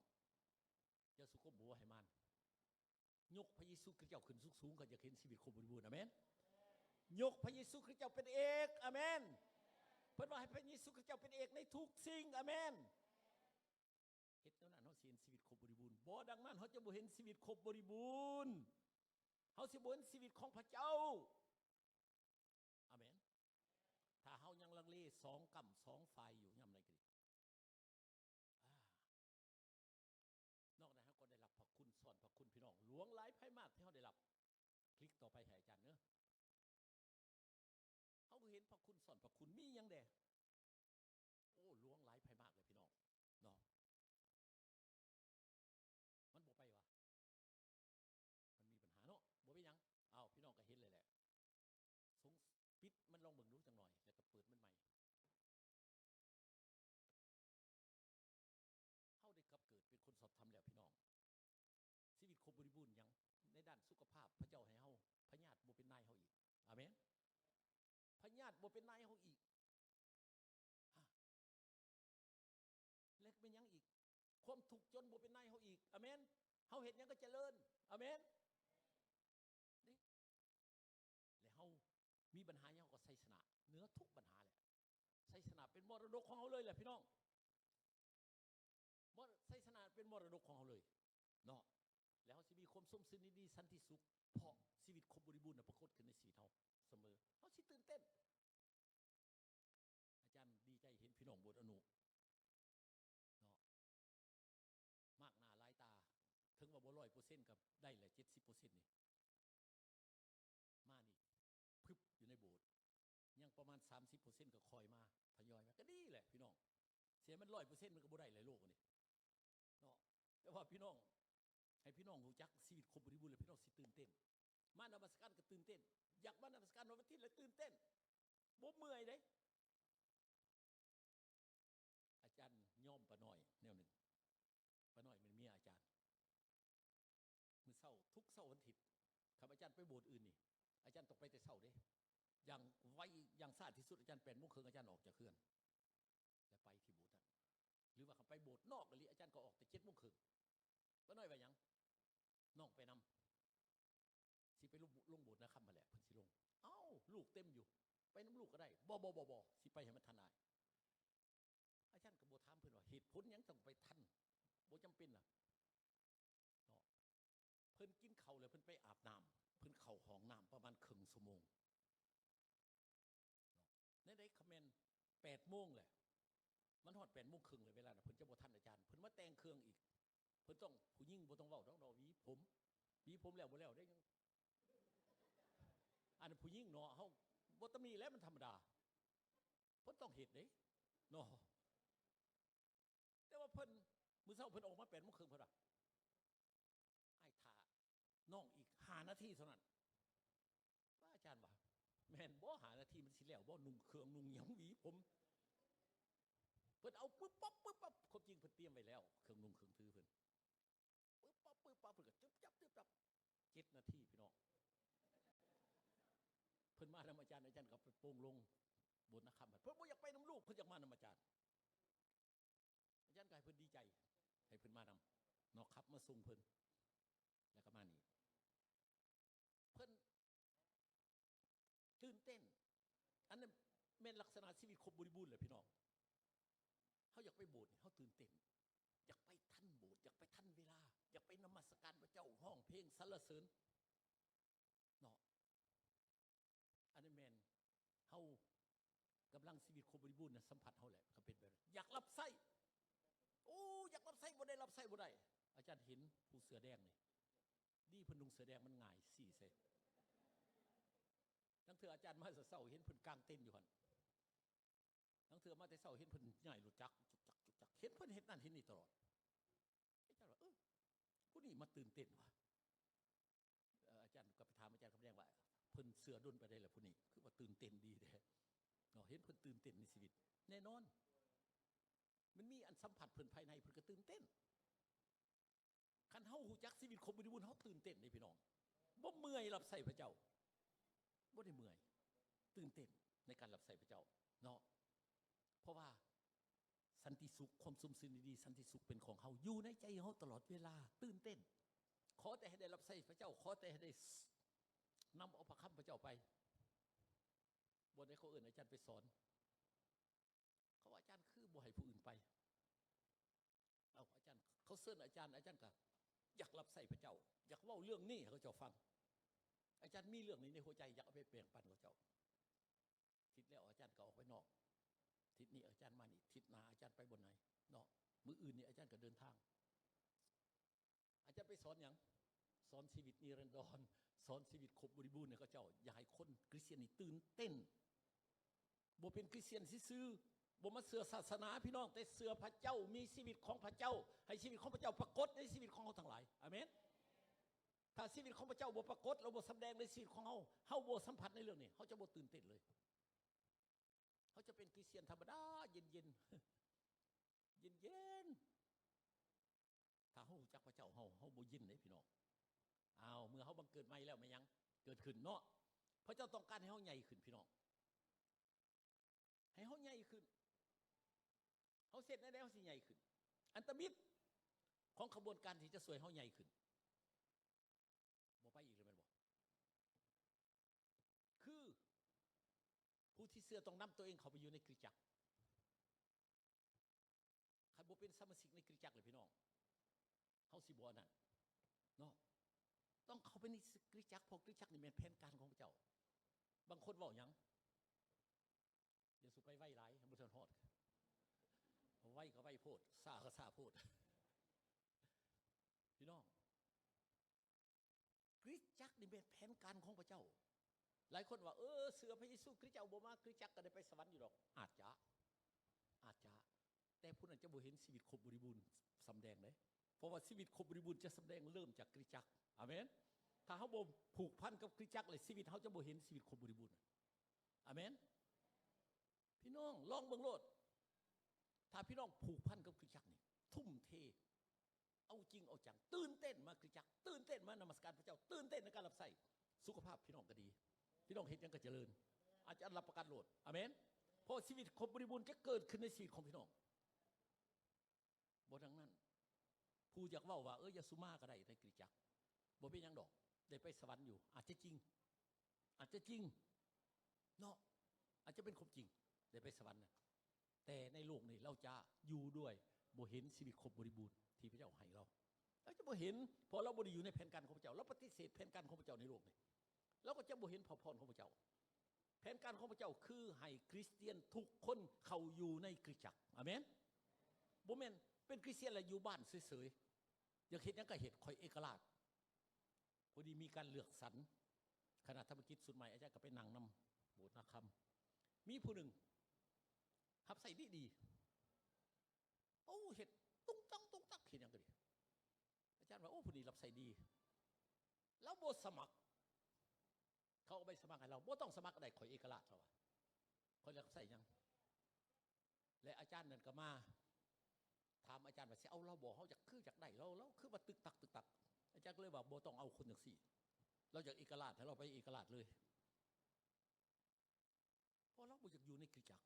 ຢ່າສູ່ກົ້ມຫົວໃຫ້ມານ ຍົກພະເຢຊູຄຣິສເຈົ້າຂຶ້ນສູງໆ ກໍຢາກເຫັນຊີວິດຄົບບໍລິບູນ ອາເມນ ຍົກພະເຢຊູຄຣິສເຈົ້າເປັນເອກ ອາເມນ ເພິ່ນວ່າໃຫ້ພະເຢຊູຄຣິສເຈົ້າເປັນເອກໃນທຸກສິ່ງ ອາເມນ ເຮັດແນວນັ້ນ ເຮົາຊິເຫັນຊີວິດຄົບບໍລິບູນ ບໍ່ດັ່ງນັ້ນ ເຮົາຈະບໍ່ເຫັນຊີວິດຄົບບໍລິບູນ ເຮົາຊິບໍ່ເຫັນຊີວິດຂອງພະເຈົ້າ ອາເມນ ຖ້າເຮົາຍັງລັງເລສອງກ້ຳສອງຝ່າຍຢູ່ຍາມໃດກໍດີ ອາ ນອກນັ້ນເຮົາກໍໄດ້ຮັບພະຄຸນ ຊ້ອນພະຄຸນ ພີ່ນ້ອງ ຫຼວງຫຼາຍໄພມາກທີ່ເຮົາໄດ້ຮັບ ຄລິກຕໍ່ໄປໃຫ້ອາຈານເດີ ເຮົາກໍເຫັນພະຄຸນ ຊ້ອນພະຄຸນ ມີຫຍັງແດ່ ໂອ້ ຫຼວງຫຼາຍໄພມາກເລີຍ ພີ່ນ້ອງເນາະ ມັນບໍ່ໄປຫວາ ມັນມີບັນຫາເນາະ ບໍ່ເປັນຫຍັງ ອ້າວ ພີ່ນ້ອງກໍເຫັນແລ້ວແຫຼະ ສົງ ປິດມັນລອງເບິ່ງດູຈັກໜ່ອຍ ແລ້ວກໍເປີດມັນໃໝ່ ເຮົາໄດ້ກັບເກີດເປັນຄົນຊອບທຳແລ້ວ ພີ່ນ້ອງ ຊີວິດຄົບບໍລິບູນຫຍັງ ໃນດ້ານສຸຂະພາບ ພະເຈົ້າໃຫ້ເຮົາ ພະຍາດບໍ່ເປັນນາຍເຮົາອີກ ອາເມນ ພະຍາດບໍ່ເປັນນາຍເຮົາອີກ ແລະແມ່ນຫຍັງອີກ ຄວາມທຸກຈົນບໍ່ເປັນນາຍເຮົາອີກ ອາເມນ ເຮົາເຮັດຫຍັງກໍຈະເລີນ ອາເມນ ເດ້ ແລະເຮົາມີບັນຫາຫຍັງເຮົາກໍໄຊຊະນະເໜືອທຸກບັນຫາແຫຼະ ໄຊຊະນະເປັນມໍລະດົກຂອງເຮົາເລີຍແຫຼະ ພີ່ນ້ອງ ມ- ໄຊຊະນະເປັນມໍລະດົກຂອງເຮົາເລີຍເນາະ ແລະເຮົາຊິມີຄວາມສົມຊື່ນ ດີສັນຕິສຸກ ເພາະຊີວິດຄົບບໍລິບູນນະປາກົດຂຶ້ນໃນຊີວິດເຮົາສະເໝີ ເຮົາຊິຕື່ນເຕັ້ນ ອາຈານດີໃຈເຫັນພີ່ນ້ອງໂບດອະນຸເນາະ ມາກໜ້າຫຼາຍຕາ ເຖິງວ່າບໍ່ຮ້ອຍເປີເຊັນກໍໄດ້ແຫຼະ ເຈັດສິບເປີເຊັນນີ້ ມານີ້ ພຶບ ຢູ່ໃນໂບດ ຍັງປະມານສາມສິບເປີເຊັນກໍຄ່ອຍມາ ທະຍອຍມາ ກໍດີແຫຼະພີ່ນ້ອງ ຊິໃຫ້ມັນຮ້ອຍເປີເຊັນມັນກໍບໍ່ໄດ້ແຫຼະໂລກນີ້ເນາະ ແຕ່ວ່າພີ່ນ້ອງ ໃຫ້ພີ່ນ້ອງຮູ້ຈັກຊີວິດຄົບບໍລິບູນ ແລ້ວພີ່ນ້ອງຊິຕື່ນເຕັ້ນ ມານະມັດສະການກໍຕື່ນເຕັ້ນ ຢາກມານະມັດສະການວັນອາທິດແລ້ວຕື່ນເຕັ້ນ ບໍ່ເມື່ອຍເດ້. ອາຈານຍອມປ້ານ້ອຍແນວໜຶ່ງ ປ້ານ້ອຍແມ່ນເມຍອາຈານ ມື້ເຊົ້າ ທຸກເຊົ້າວັນອາທິດ ຄັນອາຈານໄປໂບດອື່ນນີ້ ອາຈານຕ້ອງໄປແຕ່ເຊົ້າເດ້ ຢ່າງໄວ ຢ່າງຊ້າທີ່ສຸດອາຈານແປດໂມງເຄິ່ງ ອາຈານອອກຈາກເຮືອນ ແລ້ວໄປທີ່ໂບດນັ້ນ ຫຼືວ່າຄັນໄປໂບດນອກອີ່ຫຼີ ອາຈານກໍອອກແຕ່ເຈັດໂມງເຄິ່ງ. ປ້ານ້ອຍວ່າຫຍັງ? ນ້ອງໄປນຳ ຊິໄປລົງ ລົງໂບດນາຄຳຫັ້ນແຫຼະ ເພິ່ນຊິລົງ. ເອົ້າ ລູກເຕັມຢູ່ ໄປນຳລູກກໍໄດ້. ບໍ່ ບໍ່ ບໍ່ ບໍ່ ຊິໄປໃຫ້ມັນທັນອ້າຍ. ອາຈານກໍບໍ່ຖາມເພິ່ນວ່າເຫດຜົນຫຍັງຕ້ອງໄປທັນ ບໍ່ຈຳເປັນລະເນາະ. ເພິ່ນກິນເຂົ້າແລ້ວເພິ່ນໄປອາບນ້ຳ ເພິ່ນເຂົ້າຫ້ອງນ້ຳປະມານເຄິ່ງຊົ່ວໂມງ. ແນວໃດຄະແມ່ນແປດໂມງແຫຼະ ມັນຮອດແປດໂມງເຄິ່ງແລ້ວ ເວລານັ້ນເພິ່ນຈະບໍ່ທັນອາຈານ ເພິ່ນມາແຕ່ງເຄື່ອງອີກ ເພິ່ນຕ້ອງ ຜູ້ຍິງບໍ່ຕ້ອງເວົ້າດອກເນາະ ຫວີຜົມ ຫວີຜົມແລ້ວບໍ່ແລ້ວເດ້ ຍັງ ອັນນັ້ນຜູ້ຍິງເນາະ ເຮົາບໍ່ຕຳໜິແຫຼະ ມັນທຳມະດາ ເພິ່ນຕ້ອງເຮັດເດ້ເນາະ. ແຕ່ວ່າເພິ່ນ ມື້ເຊົ້າເພິ່ນອອກມາແປດໂມງເຄິ່ງ ເພິ່ນວ່າ ອ້າຍຖ້ານ້ອງອີກຫ້ານາທີເທົ່ານັ້ນ. ພະອາຈານວ່າ ແມ່ນບໍ່ ຫ້ານາທີມັນຊິແລ້ວບໍ່? ນຸ່ງເຄື່ອງນຸ່ງຫຍັງ ຫວີຜົມ ເພິ່ນເອົາປຶບປັບປຶບປັບ. ຄວາມຈິງເພິ່ນຕຽມໄວ້ແລ້ວ ເຄື່ອງນຸ່ງເຄື່ອງຖືເພິ່ນ ປຶບປັບປຶບປັບ ເພິ່ນກໍຈຶບຈັບຈຶບຈັບ. ເຈັດນາທີພີ່ນ້ອງ ເພິ່ນມານຳອາຈານ ອາຈານກໍໄປໂປ່ງລົງໂບດນາຄຳ ເພິ່ນບໍ່ຢາກໄປນຳລູກ ເພິ່ນຢາກມານຳອາຈານ. ອາຈານກໍໃຫ້ເພິ່ນດີໃຈ ໃຫ້ເພິ່ນມານຳເນາະ ຂັບມາສົ່ງເພິ່ນ ແລ້ວກໍມານີ້ ເພິ່ນຕື່ນເຕັ້ນ. ອັນນັ້ນແມ່ນລັກສະນະຊີວິດຄົບບໍລິບູນແຫຼະພີ່ນ້ອງ. ເຮົາຢາກໄປໂບດນີ້ ເຮົາຕື່ນເຕັ້ນ ຢາກໄປທັນໂບດ ຢາກໄປທັນເວລາ ຢາກໄປນະມັດສະການພະເຈົ້າ ຮ້ອງເພງສັນລະເສີນເນາະ. ອັນນີ້ແມ່ນເຮົາກຳລັງຊີວິດຄົບບໍລິບູນນະ ສຳຜັດເຮົາແຫຼະ ກໍເປັນແບບນັ້ນ. ຢາກຮັບໃຊ້ ໂອ້ ຢາກຮັບໃຊ້ ບໍ່ໄດ້ຮັບໃຊ້ບໍ່ໄດ້. ອາຈານເຫັນຜູ້ເສື້ອແດງນີ້ ດີເພິ່ນນຸ່ງເສື້ອແດງ ມັນງ່າຍຊີ້ໃສ່. ລາງເທື່ອອາຈານມາແຕ່ເຊົ້າ ເຫັນເພິ່ນກາງເຕັນຢູ່ຫັ້ນ. ລາງເທື່ອມາແຕ່ເຊົ້າ ເຫັນເພິ່ນຍ້າຍລົດຈັກ ຈຸກຈັກ ຈຸກຈັກ ເຫັນເພິ່ນເຮັດນັ້ນເຮັດນີ້ຕະຫຼອດ. ອາຈານວ່າ ເອີ ຜູ້ນີ້ມາຕື່ນເຕັ້ນວ່າ. ເອີ ອາຈານກໍໄປຖາມອາຈານຄຳແດງວ່າ ເພິ່ນເຊື່ອດົນປານໃດລະຜູ້ນີ້ ຄືວ່າຕື່ນເຕັ້ນດີແທ້ເນາະ. ເຫັນເພິ່ນຕື່ນເຕັ້ນໃນຊີວິດ ແນ່ນອນ ມັນມີອັນສຳຜັດເພິ່ນພາຍໃນ ເພິ່ນກໍຕື່ນເຕັ້ນ. ຄັນເຮົາຮູ້ຈັກຊີວິດຄົບບໍລິບູນ ເຮົາຕື່ນເຕັ້ນເດ້ພີ່ນ້ອງ ບໍ່ເມື່ອຍຮັບໃຊ້ພະເຈົ້າ ບໍ່ໄດ້ເມື່ອຍ ຕື່ນເຕັ້ນໃນການຮັບໃຊ້ພະເຈົ້າເນາະ. ເພາະວ່າສັນຕິສຸກ ຄວາມຊຸມຊື່ນດີໆ ສັນຕິສຸກເປັນຂອງເຮົາ ຢູ່ໃນໃຈເຮົາຕະຫຼອດເວລາ ຕື່ນເຕັ້ນ. ຂໍແຕ່ໃຫ້ໄດ້ຮັບໃຊ້ພະເຈົ້າ ຂໍແຕ່ໃຫ້ໄດ້ນຳເອົາພະຄຳພະເຈົ້າໄປ. ບ່ອນໃດເຂົາເອີ້ນອາຈານໄປສອນ ເຂົາວ່າ ອາຈານຄືບໍ່ໃຫ້ຜູ້ອື່ນໄປ? ເອົ້າ ອາຈານ ເຂົາເຊີນອາຈານ ອາຈານກໍຢາກຮັບໃຊ້ພະເຈົ້າ ຢາກເວົ້າເລື່ອງນີ້ໃຫ້ເຂົາເຈົ້າຟັງ. ອາຈານມີເລື່ອງນີ້ໃນຫົວໃຈ ຢາກເອົາໄປແບ່ງປັນເຂົາເຈົ້າ. ທິດແລ້ວອາຈານກໍອອກໄປນອກ ທິດນີ້ອາຈານມານີ້ ທິດໜ້າອາຈານໄປບ່ອນໃດເນາະ. ມື້ອື່ນນີ້ອາຈານກໍເດີນທາງ. ອາຈານໄປສອນຫຍັງ? ສອນຊີວິດນິລັນດອນ ສອນຊີວິດຄົບບໍລິບູນໃຫ້ເຂົາເຈົ້າ. ຢາກໃຫ້ຄົນຄຣິສຕຽນນີ້ຕື່ນເຕັ້ນ ບໍ່ເປັນຄຣິສຕຽນຊື່ໆ ບໍ່ມາເຊື່ອສາສະໜາພີ່ນ້ອງ ແຕ່ເຊື່ອພະເຈົ້າ ມີຊີວິດຂອງພະເຈົ້າ ໃຫ້ຊີວິດຂອງພະເຈົ້າປາກົດໃນຊີວິດຂອງເຮົາທັງຫຼາຍ. ອາເມນ. ຖ້າຊີວິດຂອງພະເຈົ້າບໍ່ປາກົດ ແລະ ບໍ່ສຳແດງໃນຊີວິດຂອງເຮົາ ເຮົາບໍ່ສຳຜັດໃນເລື່ອງນີ້ ເຮົາຈະບໍ່ຕື່ນເຕັ້ນເລີຍ. ເຮົາຈະເປັນຄຣິສຕຽນທຳມະດາ ເຢັນໆ ເຢັນໆ. ຖ້າເຮົາຮູ້ຈັກພະເຈົ້າ ເຮົາ ເຮົາບໍ່ເຢັນເດ້ພີ່ນ້ອງ. ອ້າວ ເມື່ອເຮົາບັງເກີດໃໝ່ແລ້ວ ແມ່ນຫຍັງເກີດຂຶ້ນເນາະ? ພະເຈົ້າຕ້ອງການໃຫ້ເຮົາໃຫຍ່ຂຶ້ນພີ່ນ້ອງ ໃຫ້ເຮົາໃຫຍ່ຂຶ້ນ. ເຮົາເຮັດແນວໃດເຮົາຊິໃຫຍ່ຂຶ້ນ? ອັນຕະມິດຂອງຂະບວນການທີ່ຈະຊ່ວຍເຮົາໃຫຍ່ຂຶ້ນ ບໍ່ໄປອີກແລ້ວແມ່ນບໍ່? ຄືຜູ້ທີ່ເຊື່ອຕ້ອງນຳຕົວເອງເຂົ້າໄປຢູ່ໃນຄຣິສຕະຈັກ. ຄັນບໍ່ເປັນສະມາຊິກໃນຄຣິສຕະຈັກເລີຍພີ່ນ້ອງ ເຮົາຊິບໍ່ອັນນັ້ນເນາະ. ຕ້ອງເຂົ້າໄປໃນຄຣິສຕະຈັກ ເພາະຄຣິສຕະຈັກນີ້ແມ່ນແຜນການຂອງພະເຈົ້າ. ບາງຄົນເວົ້າຫຍັງ? ຢ່າສູ່ໄປໄວຫຼາຍ ບໍ່ທັນຮອດ. ໄວກໍໄວໂພດ ຊ້າກໍຊ້າໂພດ. ພີ່ນ້ອງ ຄຣິສຕະຈັກນີ້ແມ່ນແຜນການຂອງພະເຈົ້າ. ຫຼາຍຄົນວ່າ ເອີ ເຊື່ອພະເຢຊູຄຣິສ ເຈົ້າບໍ່ມາຄຣິສຕະຈັກກໍໄດ້ໄປສະຫວັນຢູ່ດອກ. ອາດຈະ ອາດຈະ ແຕ່ຜູ້ນັ້ນຈະບໍ່ເຫັນຊີວິດຄົບບໍລິບູນສຳແດງເດ້. ເພາະວ່າຊີວິດຄົບບໍລິບູນຈະສຳແດງເລີ່ມຈາກຄຣິສຕະຈັກ. ອາເມນ. ຖ້າເຮົາບໍ່ຜູກພັນກັບຄຣິສຕະຈັກ ແລະ ຊີວິດເຮົາຈະບໍ່ເຫັນຊີວິດຄົບບໍລິບູນ. ອາເມນ. ພີ່ນ້ອງລອງເບິ່ງໂລດ. ຖ້າພີ່ນ້ອງຜູກພັນກັບຄຣິສຕະຈັກນີ້ ທຸ່ມເທ ເອົາຈິງເອົາຈັງ ຕື່ນເຕັ້ນມາຄຣິສຕະຈັກ ຕື່ນເຕັ້ນມານະມັດສະການພະເຈົ້າ ຕື່ນເຕັ້ນໃນການຮັບໃຊ້ ສຸຂະພາບພີ່ນ້ອງກໍດີ ພີ່ນ້ອງເຮັດຫຍັງກໍຈະເລີນ. ອາຈານຮັບປະກັນໂລດ. ອາເມນ. ເພາະຊີວິດຄົບບໍລິບູນຈະເກີດຂຶ້ນໃນຊີວິດຂອງພີ່ນ້ອງ. ບໍ່ດັ່ງນັ້ນ ຜູ້ຢາກເວົ້າວ່າ ເອີ ຢ່າສຸມາກໍໄດ້ໃນຄຣິສຕະຈັກ ບໍ່ເປັນຫຍັງດອກ ໄດ້ໄປສະຫວັນຢູ່ ອາດຈະຈິງ ອາດຈະຈິງເນາະ ອາດຈະເປັນຄວາມຈິງ ໄດ້ໄປສະຫວັນນະ. ແຕ່ໃນໂລກນີ້ ເຮົາຈະຢູ່ດ້ວຍບໍ່ເຫັນຊີວິດຄົບບໍລິບູນທີ່ພະເຈົ້າໃຫ້ເຮົາ. ເຮົາຈະບໍ່ເຫັນ ເພາະເຮົາບໍ່ໄດ້ຢູ່ໃນແຜນການຂອງພະເຈົ້າ. ເຮົາປະຕິເສດແຜນການຂອງພະເຈົ້າໃນໂລກນີ້ ເຮົາກໍຈະບໍ່ເຫັນພະພອນຂອງພະເຈົ້າ. ແຜນການຂອງພະເຈົ້າຄືໃຫ້ຄຣິສຕຽນທຸກຄົນເຂົ້າຢູ່ໃນຄຣິສຕະຈັກ. ອາເມນ. ບໍ່ແມ່ນເປັນຄຣິສຕຽນແລ້ວຢູ່ບ້ານເສີຍໆ ຢາກເຮັດຫຍັງກໍເຮັດ ຂ້ອຍເອກະລາດ. ພໍດີມີການເລືອກສັນ ຄະນະທຳມະກິດຊຸດໃໝ່ ອາຈານກໍໄປນັ່ງນຳໂບດນາຄຳ ມີຜູ້ໜຶ່ງຮັບໃຊ້ດີໆ ໂອ້ ເຮັດຕຸງຕັງຕຸງຕັງ ຮັບໃຊ້ດີ ລາວບໍ່ສະໝັກ. ເຂົາເອົາໃບສະໝັກໃຫ້ລາວ, ບໍ່ຕ້ອງສະໝັກກໍໄດ້, ຂ້ອຍເອກະລາດ ລາວວ່າ, ຂ້ອຍຈະໃຊ້ຫຍັງ? ແລະອາຈານນັ້ນກໍມາຖາມອາຈານວ່າ ຊິເອົາລາວບໍ່? ເຮົາຢາກ ຄືຢາກໄດ້ລາວ, ລາວຄືວ່າຕຶກຕັກຕຶກຕັກ. ອາຈານກໍເລີຍວ່າ ບໍ່ຕ້ອງເອົາຄົນຈັ່ງຊີ້, ລາວຢາກເອກະລາດ ໃຫ້ລາວໄປເອກະລາດເລີຍ. ເພາະລາວບໍ່ຢາກຢູ່ໃນຄຣິສຕະຈັກ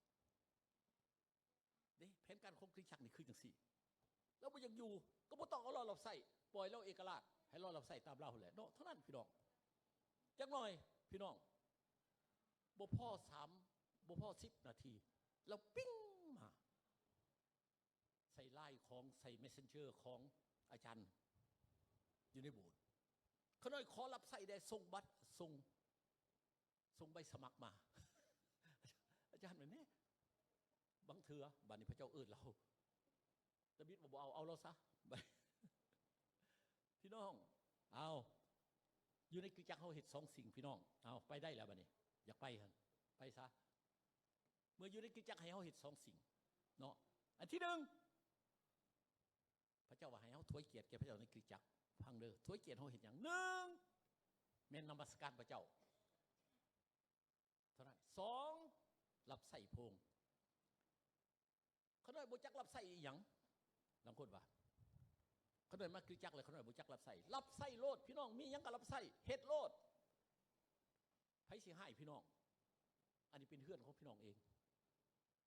ເດ້. ແຜນການຂອງຄຣິສຕະຈັກນີ້ຄືຈັ່ງຊີ້, ລາວບໍ່ຢາກຢູ່ ກໍບໍ່ຕ້ອງເອົາລາວຮັບໃຊ້, ປ່ອຍລາວເອກະລາດ ໃຫ້ລາວຮັບໃຊ້ຕາມລາວຫັ້ນແຫຼະເນາະ. ເທົ່ານັ້ນພີ່ນ້ອງ, ຈັກໜ່ອຍພີ່ນ້ອງ, ບໍ່ພໍສາມ ບໍ່ພໍສິບນາທີ ລາວປິ້ງມາ ໃສ່ Line ຂອງ ໃສ່ Messenger ຂອງອາຈານຢູ່ໃນໂບດ. ຂ້ານ້ອຍຂໍຮັບໃຊ້ແດ່, ສົ່ງບັດ ສົ່ງ ສົ່ງໃບສະໝັກມາ. ອາຈານວ່າ ແນ່ ບາງເທື່ອ ບາດນີ້ພະເຈົ້າເອີ້ນລາວ, ດາວິດວ່າບໍ່ເອົາ, ເອົາລາວຊະ. ພີ່ນ້ອງ, ເອົາ, ຢູ່ໃນຄຣິສຕະຈັກເຮົາເຮັດສອງສິ່ງ ພີ່ນ້ອງ. ເອົາ, ໄປໄດ້ແລ້ວບາດນີ້, ຢາກໄປຫັ້ນ ໄປຊະ. ເມື່ອຢູ່ໃນຄຣິສຕະຈັກໃຫ້ເຮົາເຮັດສອງສິ່ງເນາະ. ອັນທີໜຶ່ງ ພະເຈົ້າວ່າໃຫ້ເຮົາຖວາຍກຽດແກ່ພະເຈົ້າໃນຄຣິສຕະຈັກ. ຟັງເດີ, ຖວາຍກຽດເຮົາເຮັດຫຍັງ? ໜຶ່ງ ແມ່ນນະມັດສະການພະເຈົ້າ. ເທົ່ານັ້ນ. ສອງ ຮັບໃຊ້ພະອົງ. ຂ້ານ້ອຍບໍ່ຈັກຮັບໃຊ້ອີ່ຫຍັງ. ລາງຄົນວ່າ ຂ້ານ້ອຍມາຄຣິສຕະຈັກແລ້ວ ຂ້ານ້ອຍບໍ່ຈັກຮັບໃຊ້. ຮັບໃຊ້ໂລດ ພີ່ນ້ອງ, ມີຫຍັງກໍຮັບໃຊ້, ເຮັດໂລດ. ໃຜຊິຮ້າຍພີ່ນ້ອງ? ອັນນີ້ເປັນເຮືອນຂອງພີ່ນ້ອງເອງ.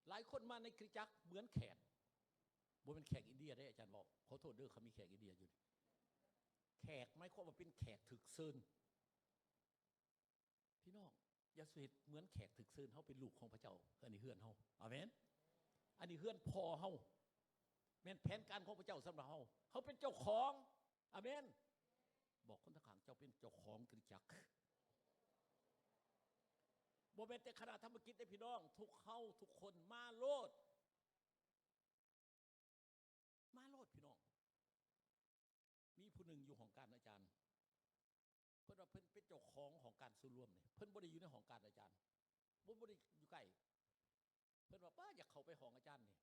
ຫຼາຍຄົນມາໃນຄຣິສຕະຈັກເໝືອນແຂກ, ບໍ່ແມ່ນແຂກອິນເດຍເດ້ ອາຈານເວົ້າ, ຂໍໂທດເດີ ຄັນມີແຂກອິນເດຍຢູ່. ແຂກໝາຍຄວາມວ່າເປັນແຂກຖືກເຊີນ. ພີ່ນ້ອງ, ຢ່າສູ່ເຮັດເໝືອນແຂກຖືກເຊີນ. ເຮົາເປັນລູກຂອງພະເຈົ້າ, ອັນນີ້ເຮືອນເຮົາ. ອາເມນ. ອັນນີ້ເຮືອນພໍ່ເຮົາ, ແມ່ນແຜນການຂອງພະເຈົ້າສຳລັບເຮົາ. ເຮົາເປັນເຈົ້າຂອງ. ອາເມນ. ບອກຄົນຂ້າງໆ, ເຈົ້າເປັນເຈົ້າຂອງຄຣິສຕະຈັກ. ບໍ່ແມ່ນແຕ່ຄະນະທຳມະກິດເດ້ ພີ່ນ້ອງ, ທຸກເຮົາທຸກຄົນມາໂລດ. ມາໂລດພີ່ນ້ອງ. ມີຜູ້ໜຶ່ງຢູ່ຫ້ອງການອາຈານ, ເພິ່ນວ່າເພິ່ນເປັນເຈົ້າຂອງຫ້ອງການສ່ວນລວມນີ້, ເພິ່ນບໍ່ໄດ້ຢູ່ໃນຫ້ອງການອາຈານ, ບໍ່ ບໍ່ໄດ້ຢູ່ໃກ້. ເພິ່ນວ່າ ປ້າ ຢາກເຂົ້າໄປຫ້ອງອາຈານນີ້,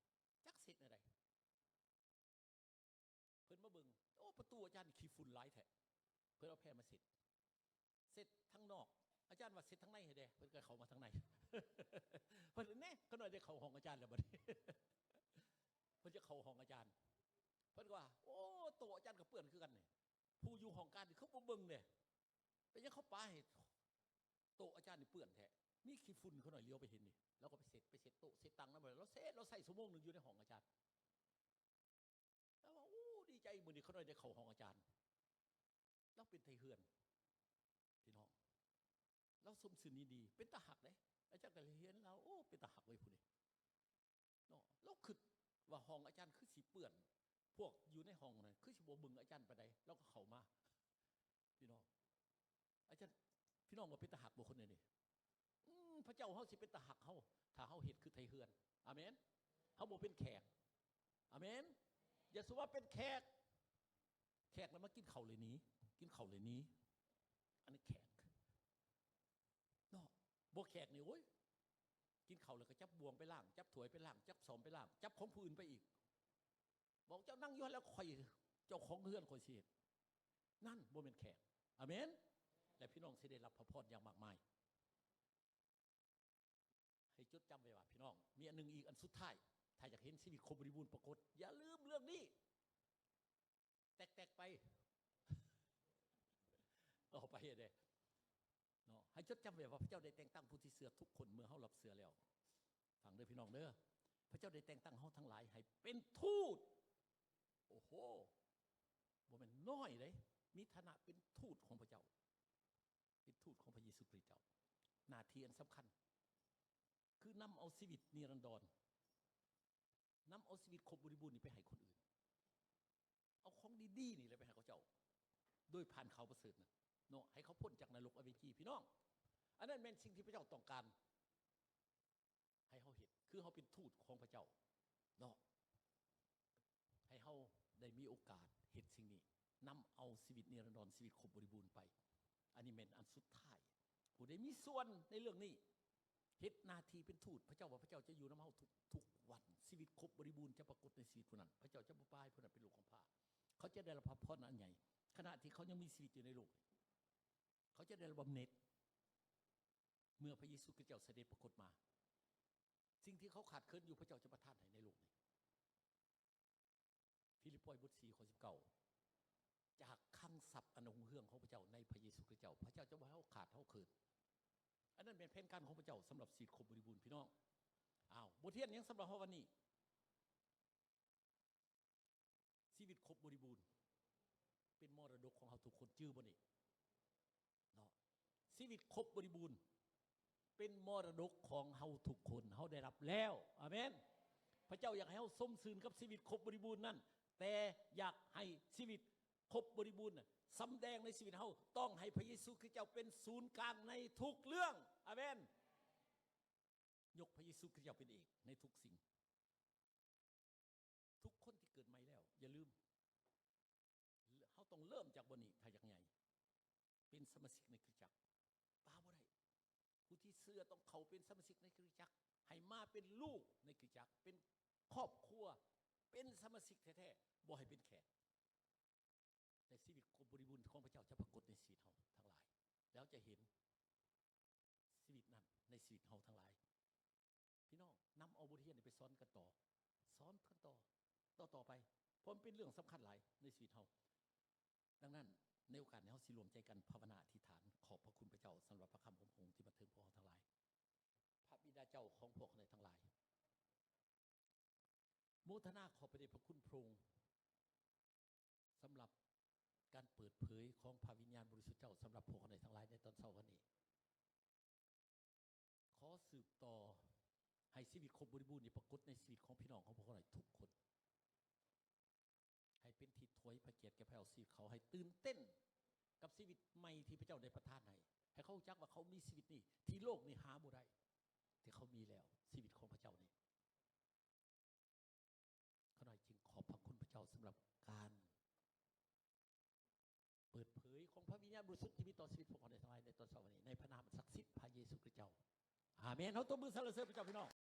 ຈັກເຮັດແນວໃດ. ເພິ່ນມາເບິ່ງ, ໂອ້ ປະຕູອາຈານນີ້ຂີ້ຝຸ່ນຫຼາຍແທ້. ເພິ່ນເອົາແຜ່ນມາເຊັດ, ເຊັດທາງນອກ, ອາຈານວ່າ ເຊັດທາງໃນໃຫ້ແດ່. ເພິ່ນກໍເຂົ້າມາທາງໃນ. ເພິ່ນ ແນ່ ຂ້ານ້ອຍໄດ້ເຂົ້າຫ້ອງອາຈານແລ້ວບັດນີ້. ເພິ່ນຈະເຂົ້າຫ້ອງອາຈານ, ເພິ່ນກໍວ່າ ໂອ້ ໂຕະອາຈານກໍເປື້ອນຄືກັນນີ້, ຜູ້ຢູ່ຫ້ອງການນີ້ຄືບໍ່ເບິ່ງແດ່, ເປັນຫຍັງເຂົາປະໃຫ້ໂຕະອາຈານນີ້ເປື້ອນແທ້? ມີຂີ້ຝຸ່ນ. ຂ້ານ້ອຍຫຼຽວໄປເຫັນນີ້, ລາວກໍໄປເຊັດ, ໄປເຊັດໂຕະເຊັດຕັ່ງນຳ, ລາວເຊັດ, ລາວໃຊ້ຊົ່ວໂມງໜຶ່ງຢູ່ໃນຫ້ອງອາຈານ. ລາວວ່າ ໂອ້ ດີໃຈ ມື້ນີ້ຂ້ານ້ອຍໄດ້ເຂົ້າຫ້ອງອາຈານ. ລາວເປັນໄທເຮືອນ ພີ່ນ້ອງ, ລາວຊົມຊື່ນຍິນດີ, ເປັນຕາຮັກເດ້. ອາຈານກໍເຫັນລາວ, ໂອ້ ເປັນຕາຮັກເວີຍຜູ້ນີ້ເນາະ. ລາວຄິດວ່າຫ້ອງອາຈານຄືຊິເປື້ອນ, ພວກຢູ່ໃນຫ້ອງນັ້ນຄືຊິບໍ່ເບິ່ງອາຈານປານໃດ, ລາວກໍເຂົ້າມາ. ພີ່ນ້ອງ, ອາຈານ, ພີ່ນ້ອງວ່າເປັນຕາຮັກບໍ່ຄົນແນວນີ້? ອືມ, ພະເຈົ້າເຮົາຊິເປັນຕາຮັກເຮົາ ຖ້າເຮົາເຮັດຄືໄທເຮືອນ. ອາເມນ. ເຮົາບໍ່ເປັນແຂກ. ອາເມນ. ຢ່າສູ່ວ່າເປັນແຂກ, ແຂກລະມາກິນເຂົ້າເລີຍໜີ, ກິນເຂົ້າເລີຍໜີ. ອັນນີ້ແຂກເນາະ. ບໍ່ແຂກນີ້ ໂອ້ຍ, ກິນເຂົ້າແລ້ວກໍຈັບບ່ວງໄປລ້າງ, ຈັບຖ້ວຍໄປລ້າງ, ຈັບຊ້ອມໄປລ້າງ, ຈັບຂອງຜູ້ອື່ນໄປອີກ. ບອກ ເຈົ້ານັ່ງຢູ່ຫັ້ນແຫຼະ, ຂ້ອຍເຈົ້າຂອງເຮືອນ, ຂ້ອຍຊິເຮັດ. ນັ້ນບໍ່ແມ່ນແຂກ. ອາເມນ. ແລະ ພີ່ນ້ອງຊິໄດ້ຮັບພະພອນຢ່າງມາກມາຍ. ໃຫ້ຈົດຈຳໄວ້ວ່າ ພີ່ນ້ອງ, ມີອັນໜຶ່ງອີກ, ອັນສຸດທ້າຍ, ຖ້າຢາກເຫັນຊີວິດຄົບບໍລິບູນປາກົດ, ຢ່າລືມເລື່ອງນີ້. ແຕກໆໄປ. ຕໍ່ໄປເດ້ເນາະ, ໃຫ້ຈົດຈຳໄວ້ວ່າ ພະເຈົ້າໄດ້ແຕ່ງຕັ້ງຜູ້ທີ່ເຊື່ອທຸກຄົນເມື່ອເຮົາຮັບເຊື່ອແລ້ວ. ຟັງເດີພີ່ນ້ອງເດີ, ພະເຈົ້າໄດ້ແຕ່ງຕັ້ງເຮົາທັງຫຼາຍໃຫ້ເປັນທູດ. ໂອ້ໂຫ, ບໍ່ແມ່ນນ້ອຍເດ້, ມີຖານະເປັນທູດຂອງພະເຈົ້າ. ເປັນທູດຂອງພະເຢຊູຄຣິດເຈົ້າ. ໜ້າທີ່ອັນສຳຄັນ ຄືນຳເອົາຊີວິດນິລັນດອນ, ນຳເອົາຊີວິດຄົບບໍລິບູນນີ້ໄປໃຫ້ຄົນອື່ນ. ເອົາຂອງດີໆນີ້ແຫຼະໄປໃຫ້ເຂົາເຈົ້າ ໂດຍຜ່ານຂ່າວປະເສີດນັ້ນເນາະ, ໃຫ້ເຂົາພົ້ນຈາກນະລົກອະເວຈີ. ພີ່ນ້ອງ, ອັນນັ້ນແມ່ນສິ່ງທີ່ພະເຈົ້າຕ້ອງການ ໃຫ້ເຮົາເຮັດ, ຄືເຮົາເປັນທູດຂອງພະເຈົ້າເນາະ, ໃຫ້ເຮົາໄດ້ມີໂອກາດເຮັດສິ່ງນີ້, ນຳເອົາຊີວິດນິລັນດອນ, ຊີວິດຄົບບໍລິບູນໄປ. ອັນນີ້ແມ່ນອັນສຸດທ້າຍ. ຜູ້ໃດມີສ່ວນໃນເລື່ອງນີ້, ເຮັດໜ້າທີ່ເປັນທູດ, ພະເຈົ້າວ່າພະເຈົ້າຈະຢູ່ນຳເຮົາທຸກ ທຸກວັນ, ຊີວິດຄົບບໍລິບູນຈະປາກົດໃນຊີວິດຜູ້ນັ້ນ. ພະເຈົ້າຈະບໍ່ປະໃຫ້ຜູ້ນັ້ນເປັນໂລກກຳພ້າ. ເຂົາຈະໄດ້ຮັບພະພອນອັນໃຫຍ່. ຂະນະທີ່ເຂົາຍັງມີຊີວິດຢູ່ໃນໂລກນີ້ ເຂົາຈະໄດ້ຮັບບຳເໜັດ ເມື່ອພະເຢຊູຄຣິສຕເຈົ້າສະເດັດປາກົດມາ. ສິ່ງທີ່ເຂົາຂາດເຂີນຢູ່ ພະເຈົ້າຈະປະທານໃຫ້ໃນໂລກນີ້. ຟີລິບປອຍບົດສີ່ ຂໍ້ສິບເກົ້າ ຈາກຄັງຊັບອັນຮຸ່ງເຮືອງຂອງພະເຈົ້າໃນພະເຢຊູຄຣິສຕເຈົ້າ ພະເຈົ້າຈະບໍ່ໃຫ້ເຮົາຂາດເຮົາເຂີນ. ອັນນັ້ນແມ່ນແຜນການຂອງພະເຈົ້າສຳລັບຊີວິດຄົບບໍລິບູນ ພີ່ນ້ອງ. ອ້າວ ບົດຮຽນຫຍັງສຳລັບເຮົາວັນນີ້? ຊີວິດຄົບບໍລິບູນ ເປັນມໍລະດົກຂອງເຮົາທຸກຄົນ ຈື່ບໍ່ນີ້? ເນາະ ຊີວິດຄົບບໍລິບູນ ເປັນມໍລະດົກຂອງເຮົາທຸກຄົນ ເຮົາໄດ້ຮັບແລ້ວ. ອາເມນ. ພະເຈົ້າຢາກໃຫ້ເຮົາຊົມຊື່ນກັບຊີວິດຄົບບໍລິບູນນັ້ນ ແຕ່ຢາກໃຫ້ຊີວິດຄົບບໍລິບູນນັ້ນ ສຳແດງໃນຊີວິດເຮົາ ຕ້ອງໃຫ້ພະເຢຊູຄຣິສຕເຈົ້າເປັນສູນກາງໃນທຸກເລື່ອງ. ອາເມນ. ຍົກພະເຢຊູຄຣິສຕເຈົ້າເປັນເອກໃນທຸກສິ່ງ. ທຸກຄົນທີ່ເກີດໃໝ່ແລ້ວ ຢ່າລືມ ເຮົາຕ້ອງເລີ່ມຈາກບ່ອນນີ້ ຖ້າຢາກໃຫຍ່ ເປັນສະມາຊິກໃນຄຣິສຕະຈັກ ປະບໍ່ໄດ້. ຜູ້ທີ່ເຊື່ອຕ້ອງເຂົ້າເປັນສະມາຊິກໃນຄຣິສຕະຈັກ ໃຫ້ມາເປັນລູກໃນຄຣິສຕະຈັກ ເປັນຄອບຄົວ ເປັນສະມາຊິກແທ້ໆ ບໍ່ໃຫ້ເປັນແຂກ. ແລະ ຊີວິດຄົບບໍລິບູນຂອງພະເຈົ້າຈະປາກົດໃນຊີວິດເຮົາທັງຫຼາຍ ແລ້ວຈະເຫັນຊີວິດນັ້ນໃນຊີວິດເຮົາທັງຫຼາຍ. ພີ່ນ້ອງ ນຳເອົາບົດຮຽນນີ້ໄປສອນກັນຕໍ່ ສອນກັນຕໍ່ ຕໍ່ໆໄປ ເພາະມັນເປັນເລື່ອງສຳຄັນຫຼາຍໃນຊີວິດເຮົາ. ດັ່ງນັ້ນ ໃນໂອກາດນີ້ ເຮົາຊິລວມໃຈກັນພາວະນາອະທິຖານ ຂອບພະຄຸນພະເຈົ້າສຳລັບພະຄຳຂອງພະອົງທີ່ມາເຖິງພວກເຮົາທັງຫຼາຍ. ພະບິດາເຈົ້າຂອງພວກເຮົາທັງຫຼາຍ ໂມທະນາຂອບພະເດດພະຄຸນພະອົງ ສຳລັບການເປີດເຜີຍຂອງພະວິນຍານບໍລິສຸດເຈົ້າ ສຳລັບພວກເຮົາທັງຫຼາຍໃນຕອນເຊົ້າວັນນີ້. ຂໍສືບຕໍ່ໃຫ້ຊີວິດຄົບບໍລິບູນນີ້ປາກົດໃນຊີວິດຂອງພີ່ນ້ອງຂອງພວກເຮົາໃນທຸກຄົນ ໃຫ້ເປັນທີ່ຖວາຍພະກຽດແກ່ພະເຈົ້າ ຊີວິດເຂົາໃຫ້ຕື່ນເຕັ້ນກັບຊີວິດໃໝ່ທີ່ພະເຈົ້າໄດ້ປະທານໃຫ້ ໃຫ້ເຂົາຮູ້ຈັກວ່າເຂົາມີຊີວິດນີ້ທີ່ໂລກນີ້ຫາບໍ່ໄດ້ ທີ່ເຂົາມີແລ້ວ ຊີວິດຂອງພະເຈົ້ານີ້. ຂ້ານ້ອຍຈຶ່ງຂອບພະຄຸນພະເຈົ້າສຳລັບການເປີດເຜີຍຂອງພະວິນຍານບໍລິສຸດທີ່ມີຕໍ່ຊີວິດພວກເຮົາທັງຫຼາຍໃນຕອນເຊົ້າວັນນີ້ ໃນພະນາມອັນສັກສິດພະເຢຊູຄຣິສເຈົ້າ. ອາເມນ. ເຮົາຕົບມືສັນລະເສີນພະເຈົ້າ ພີ່ນ້ອງ.